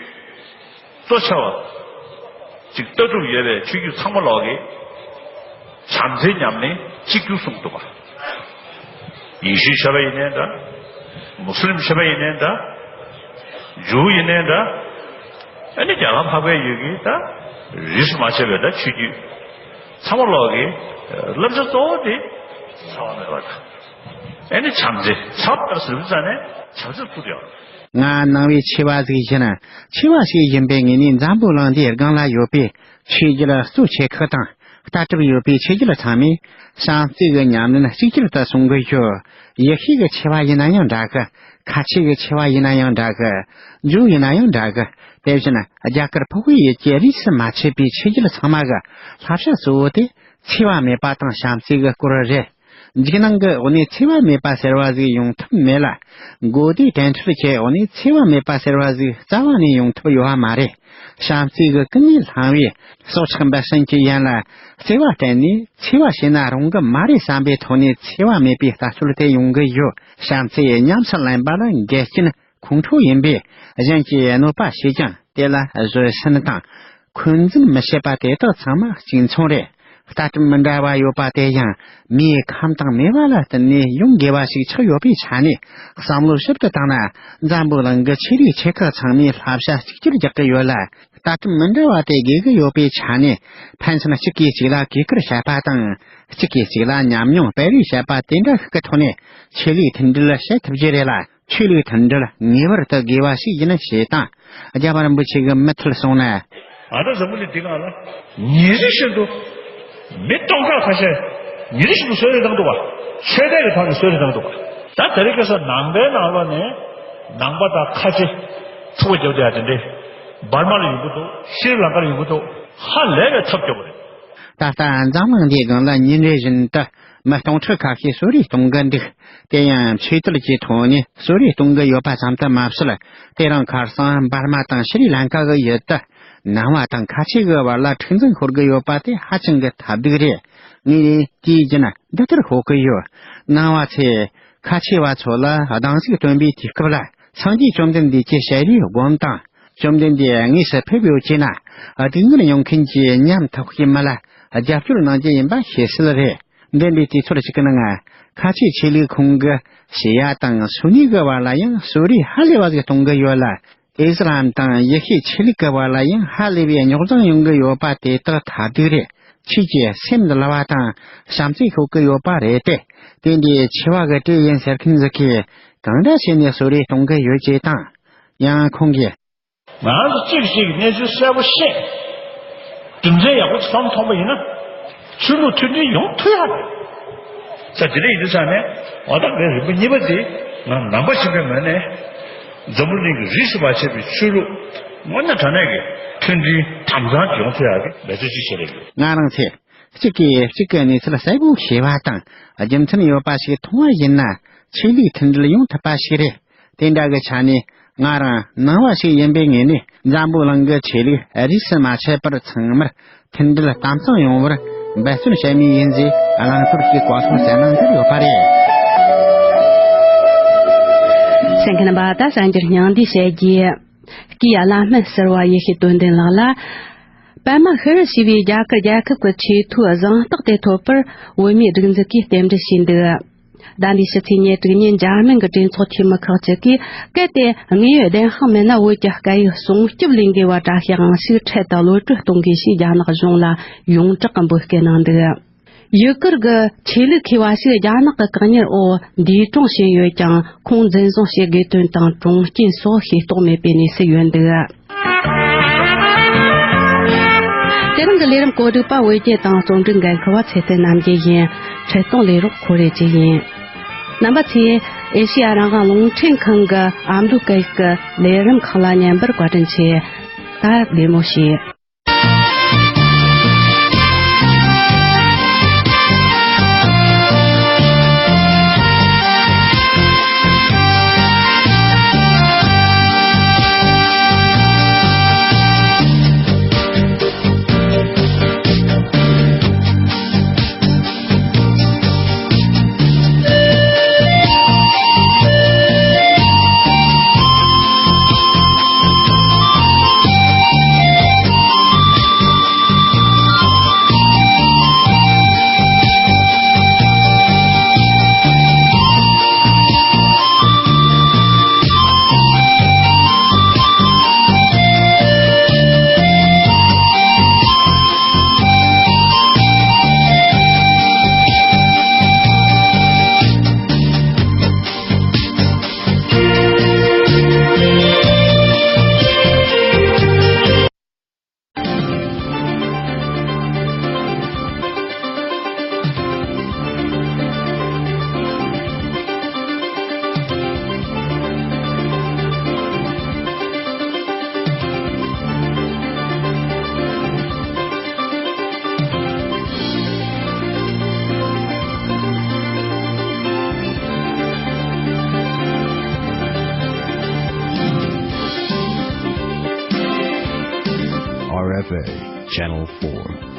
གཙོ་ཆེ་བ་ཅིག་ལྟ་གྲུབ་ཡོད་པའི་ཆོས་བརྒྱུད་ཚང་མ་ལོག་གིས་བྱམས་བརྩེ་ཉམས་ལེན་གཅིག་གྱུར་གསུངས་འདུག་པ། ཡེ་ཤུའི་ཆོས་པ་ཡིན་ནའི་འདྲ། མུ་སི་ལིམ་ཆོས་པ་ཡིན་ནའི་འདྲ། ཇུའུ་ཡིན་ནའི་འདྲ། ཨ་ནི་རྒྱལ་ཁབ་ཕལ་པའི་ཡུལ་གྱི་ད་རིས་སུ་མ་ཆད་པའི་ད་ཆོས་བརྒྱུད་ཚང་མ་ལོག་གི་བསླབ་བྱ་གཙོ་བོ་དེ་འཚེ་བ་མེད་པ་དང་། ཨ་ནི་བྱམས་བརྩེ། འཚེ་བ་ལྟར་ཟེར་བ་ཙམ་ནས་བྱམས་བརྩེ་ཚུད་ཡོད། ང་ནང་པའི་ཆོས་པ་ཟིག་ཡིན། ཆོས་པ་ཞིག་ཡིན་པའི་ངོས་ནས་འཛམ་བུ་གླིང་འདིའི་སྒང་ལ་ཡོད་པའི་ཆོས་བརྒྱུད་གཙོ་ཆེ་ཁག་དང་། ལྟ་གྲུབ་ཡོད་པའི་ཆོས་བརྒྱུད་ཚང་མས་བྱམས་བརྩེ་གི་ཉམས་ལེན་གཅིག་གྱུར་དུ་གསུང་གི་ཡོད། ཡེ་ཤུ་གི་ཆོས་པ་ཡིན་ན་ཡང་འདྲ་གི། ཁ་ཆེ་གི་ཆོས་པ་ཡིན་ན་ཡང་འདྲ་གི། ཇུའུ་ཡིན་ན་ཡང་འདྲ་གི། དེ་བཞིན་རྒྱ་གར་ཕོ་བའི་ཡུལ་གྱི་རིས་སུ་མ་ཆད་པའི་ཆོས་བརྒྱུད་ཚང་མ་གི་བསླབ་བྱ་གཙོ་བོ་དེ་འཚེ་བ་མེད་པ་དང་བྱམས་བརྩེ་གི་སྐོར་རེད། འཇིགས་སྣང་གི་འོག་ནས་འཚེ་བ་མེད་པ་ཟེར་བ་ཟིག་ཡོང་ཐབས་མེད་ལ། མགོ་བདེ་དྲན་འཕྲུལ་གྱི་འོག་ནས་འཚེ་བ་མེད་པ་ཟེར་བ་ཟིག་རྩ་བ་ནས་ཡོང་ཐབས་ཡོད་པ་མ་རེད། བྱམས་བརྩེ་གི་ཀུན་ནས་བསླངས་པའི་སྲོག་ཆགས་འབུ་སྲིན་གྱི་ཡན་ལ་བརྩེ་བ་བསྟན་ནས། འཚེ་བ་བྱས་ན་རུང་གི་མ་རེད་བསམ་པའི་ཐོག་ནས་འཚེ་བ་མེད་པའི་ལྟ་ཚུལ་དེ་ཡོང་གི་ཡོད། བྱམས་བརྩེ་ཉམས་སུ་ལེན་པ་ལ་འགལ་རྐྱེན་ ཁོང་ཁྲོ་ཡིན་པས་གཞན་གྱིས་གནོད་པ་བྱས་ཀྱང་དེ་ལ་བཟོད་བསྲན་དང་འཁོན་འཛིན་མི་བྱེད་པ་དེ་དག་ཚང་མ་གཅིག་མཚུངས་རེད། ལྟ་གྲུབ་མི་འདྲ་བ་ཡོད་པ་དེ་ཡང་མིའི་ཁམས་དང་མོས་པ་ལ་བརྟེན་ནས་ཡོང་དགོས་པ་ཞིག་ཆགས་ཡོད་པའི་ཆ་ནས། བསམ་བློ་ཞིབ་ཏུ་བཏང་ན་འཛམ་བུ་གླིང་གི་ཆོས་ལུགས་ཆེ་ཁག་ཚང་མས་བསླབ་བྱ་གཅིག་གྱུར་རྒྱག་གི་ཡོད་ལ། ལྟ་གྲུབ་མི་འདྲ་བ་དེ་དགོས་ཀྱི་ཡོད་པའི་ཆ་ནས། ཕན་ཚུན་གཅིག་གིས་གཅིག་ལ་གུས་བཀུར་བྱེད་པ་དང་། གཅིག་གིས་གཅིག་ལ་ཉམས་མྱོང་སྤེལ་རེས་བྱེད་པ་དེ་འདྲ་ཞིག་གི་ཐོག་ནས་ཆོས་ལུགས་མཐུན་སྒྲིལ་བྱེད་ཐུབ་རྒྱུ་རེད་ལ། ཆོས་ལུགས་མཐུན་སྒྲིལ་ངེས་པར་དུ་དགོས་པ་ཞིག་ཡིན་ཞེས་དང་། རྒྱལ་བ་རིན་པོ་ཆེ་གིས་མུ་མཐུད་གསུངས་ན། ང་ཚོ་འཛམ་བུ་གླིང་འདི་སྒང་ལ་ཉིན་རེ་བཞིན་དུ་མི་སྟོང་ཕྲག་ཁ་ཤས་ཉིན་རེ་བཞིན་དུ་གསོད་རེས་བཏང་འདུག་པ། ཆོས་དད་ཀྱི་ཐོག་ནས་གསོད་རེས་བཏང་འདུག་པ། ད་དེ་རིང་ཁ་སང་ནང་པའི་ནང་ལོགས་ནས་ནང་པ་དང་ཁ་ཆེ་འཁྲུག་པ་རྒྱབ་བསྡད་ཡ་དེ་འདྲས་འབར་མ་ལ་ཡོང་གི་འདུག་ཤྲི་ལང་ཀ་ལ་ཡོང་གི་འདུག་ཧ་ལས་པའི་ཐབས་སྐྱོ་པོ་རེད། ད་ལྟ་འཛམ་གླིང་འདིའི་སྒང་ལ་ཉིན་རེ་བཞིན་དུ་མི་སྟོང་ཕྲག་ཁ་ཤས་གསོད་རེས་གཏོང་གི་འདུག་དེ་ཡང་ཆོས་དད་ཀྱི་ཐོག་ནས་གསོད་རེས་གཏོང་གི་ཡོད་པ་ཙམ་དུ་མ་ཟད། དེ་རིང་ཁ་སང་འབར་མ་དང་ཤྲི་ལང་ཀ་གི་ཡུལ་དུ་ནང་པ་དང་ཁ་ཆེ་གི་བར་ལ་འཁྲུག་འཛིང་ཤོར་གི་ཡོད་པ་དེ་ཧ་ཅང་གི་ཐབས་སྡུག་རེད། ངས་དེའི་རྒྱུན་འདི་ལྟར་ཤོད་ཀྱི་ཡོད། ནང་པ་ཚོས་ཁ་ཆེ་བ་ཚོ་ལ་སྡང་ཟུག་སྟོན་པའི་དུས་སྐབས་ལ། སངས་རྒྱས་བཅོམ་ལྡན་འདས་ཀྱི་ཞལ་རས་བསྒོམ་དང་། བཅོམ་ལྡན་འདས་དངོས་སུ་ཕེབས་ཡོད་ཅེ་ན། སྡུག་བསྔལ་མྱོང་མཁན་གྱི་ཉམ་ཐག་པའི་མི་ལ་རྒྱབ་སྐྱོར་གནང་རྒྱུ་ཡིན་པ་ཤེས་གསལ་རེད། འདས་པའི་དུས་ཚོད་ཅིག་གི་ནང་ཁ་ཆེ་ཆོས་ལུགས་ཁོངས་ཀྱི་ཞི་ཡ་དང་སུ་ནི་གི་བར་ལ་ཡང་གསོད་རེས་ཧ་ལས་པ་ཞིག་གཏོང་གི་ཡོད་ལ། ཨི་སི་ལམ་དང་ཡེ་ཤུའི་ཆོས་ལུགས་ཀྱི་བར་ལ་ཡང་ཧ་ལས་པའི་རྙོག་འཛིང་ཡོང་གི་ཡོད་པ་དེ་དག་ཐབས་སྡུག་རེད། ཆོས་ཀྱི་སེམས་འདུལ་བ་དང་བྱམས་བརྩེ་ཤོད་ཀྱི་ཡོད་པ་རེད་དེ། དེ་འདྲའི་ཆེ་བ་གི་གྲས་ཡིན་ཟེར་མཁན་ཟིག་གིས་གང་འདྲ་བྱས་ནས་གསོད་རེས་གཏོང་གི་ཡོད་ཅེས་དང་། ཡང་ཁོང་གིས། ང་ཚོ་གཅིག་གིས་གཅིག་གི་གནས་ཚུལ་གསལ་པོ་ཤེས། རྒྱུ་མཚན་ཡག་པོ་ཅིག་བསམ་མཐོང་པ་ཡིན་ན། ཆོས་ལུགས་མཐུན་སྒྲིལ་ཡོང་ཐུབ་ཡ་རེད། ས་དེ་འདྲ་ཡིན་དུས་ཙང་ནས་ང་དང་ངའི་རིམ་པ་གཉིས་པ་དེ་ང་ནང་པ་ཞིག་པའི་ངོས་ནས་འཛམ་བུ་གླིང་གི་རིས་སུ་མ་ཆད་པའི་ཆོས་ལུགས་དངོས་གནས་དྲང་གནས་ཀྱི་མཐུན་སྒྲིལ་དམ་གཙང་ཅིག་ཡོང་ཐུབ་ཡ་གི་འབད་རྩོལ་ཅིག་བྱེད་རེད། ང་རང་ཚོས་གཅིག་གིས་གཅིག་གི་གནས་ཚུལ་གསལ་པོ་ཤེས་པ་དང་རྒྱུ་མཚན་ཡོད་པ་ཞིག་མཐོང་བ་ཡིན་ན་ཆོས་ལུགས་མཐུན་སྒྲིལ་ཡོང་ཐུབ་པ་ཞིག་རེད། དེ་འདྲ་གི་ཆ་ནས་ང་རང་ནང་པ་ཞིག་ཡིན་པའི་ངོས་ནས་འཛམ་བུ་གླིང་གི་ཆོས་ལུགས་རིས་སུ་མ་ཆད་པར་ཚང་མར་མཐུན་སྒྲིལ་དམ་གཙང་ཡོང་བར་འབད་བརྩོན་བྱེད་མུས་ཡིན་ཞེས་རླངས་འཁོར་གྱི་བཀའ་སློབ་གསན་གནང་གི་ཡོད་པ་རེད། གསན་མཁན་རྣམ་པ། ད་གསར་འགྱུར་སྙིང་བསྡུས་བཤད་རྒྱུ། སྐུའི་བླ་སྨན་ཟུར་པ་ཡེ་ཤེས་དོན་ལྡན་ལགས་ལ། པདྨ་ཤི་རི་ཞེས་པའི་རྒྱ་གར་རྒྱལ་ཁབ་ཀྱི་ཆེས་མཐོའི་གཟེངས་རྟགས་དེ་ཐོབ་པར་བོད་མིའི་སྒྲིག་འཛུགས་ཀྱིས་རྟེན་འབྲེལ་བྱས་འདུག་ཟླ་འདིའི་ཕྱི་ཚེས་ཉེར་དྲུག་ཉིན་འཇར་མན་གྱི་གྲོས་ཚོགས་འཐུས་མི་ཁག་ཅིག་གིས། གལ་ཏེ་དངོས་ཡོད་བདེན་དཔང་མེད་ན་བོད་ཀྱི་སྐད་ཡིག་སྲུང་སྐྱོབ་ལས་འགུལ་བ་བཀྲ་ཤིས་དབང་ཕྱུག་འཕྲལ་དུ་གློད་གྲོལ་གཏོང་དགོས་ཞེས་རྒྱ་ནག་གཞུང་ལ་ཡོངས་གྲགས་ཀྱི་འབོད་སྐུལ་གནང་འདུག་ཡུ་གུར་གྱི་ཆོས་ལུགས་མཁས་པ་ཞིག་རྒྱ་ནག་གི་བཀག་ཉར་འོག་འདས་གྲོངས་ཕྱིན་ཡོད་ཀྱང་། ཁོང་འཛིན་བཟུང་བྱེད་དགོས་དོན་དང་གྲོངས་རྐྱེན་སོགས་ཤེས་རྟོགས་མེད་པའི་གནས་སུ་ཡོད་འདུག་དེ་རིང་གི་ལས་རིམ་གོ་སྒྲིག་པ་བོད་རྒྱལ་དང་རྩོམ་སྒྲིག་འགན་འཁུར་བ་ཚེ་བརྟན་རྣམ་རྒྱལ་ཡིན། འཕྲིན་གཏོང་ལས་རོགས་ཁོ་རེ་ཅིག་ཡིན། རྣམ་པ་ཚོས་ཨེ་ཤེ་ཡ་རང་དབང་རླུང་འཕྲིན་ཁང་གི་ཨ་མདོ་སྐད་ཡིག་གི་ལས་རིམ་ཁག་ལ་ཉན་པར་བཀའ་དྲིན་ཆེ། ད་བདེ་མོ་བྱོས། R F A, Channel four.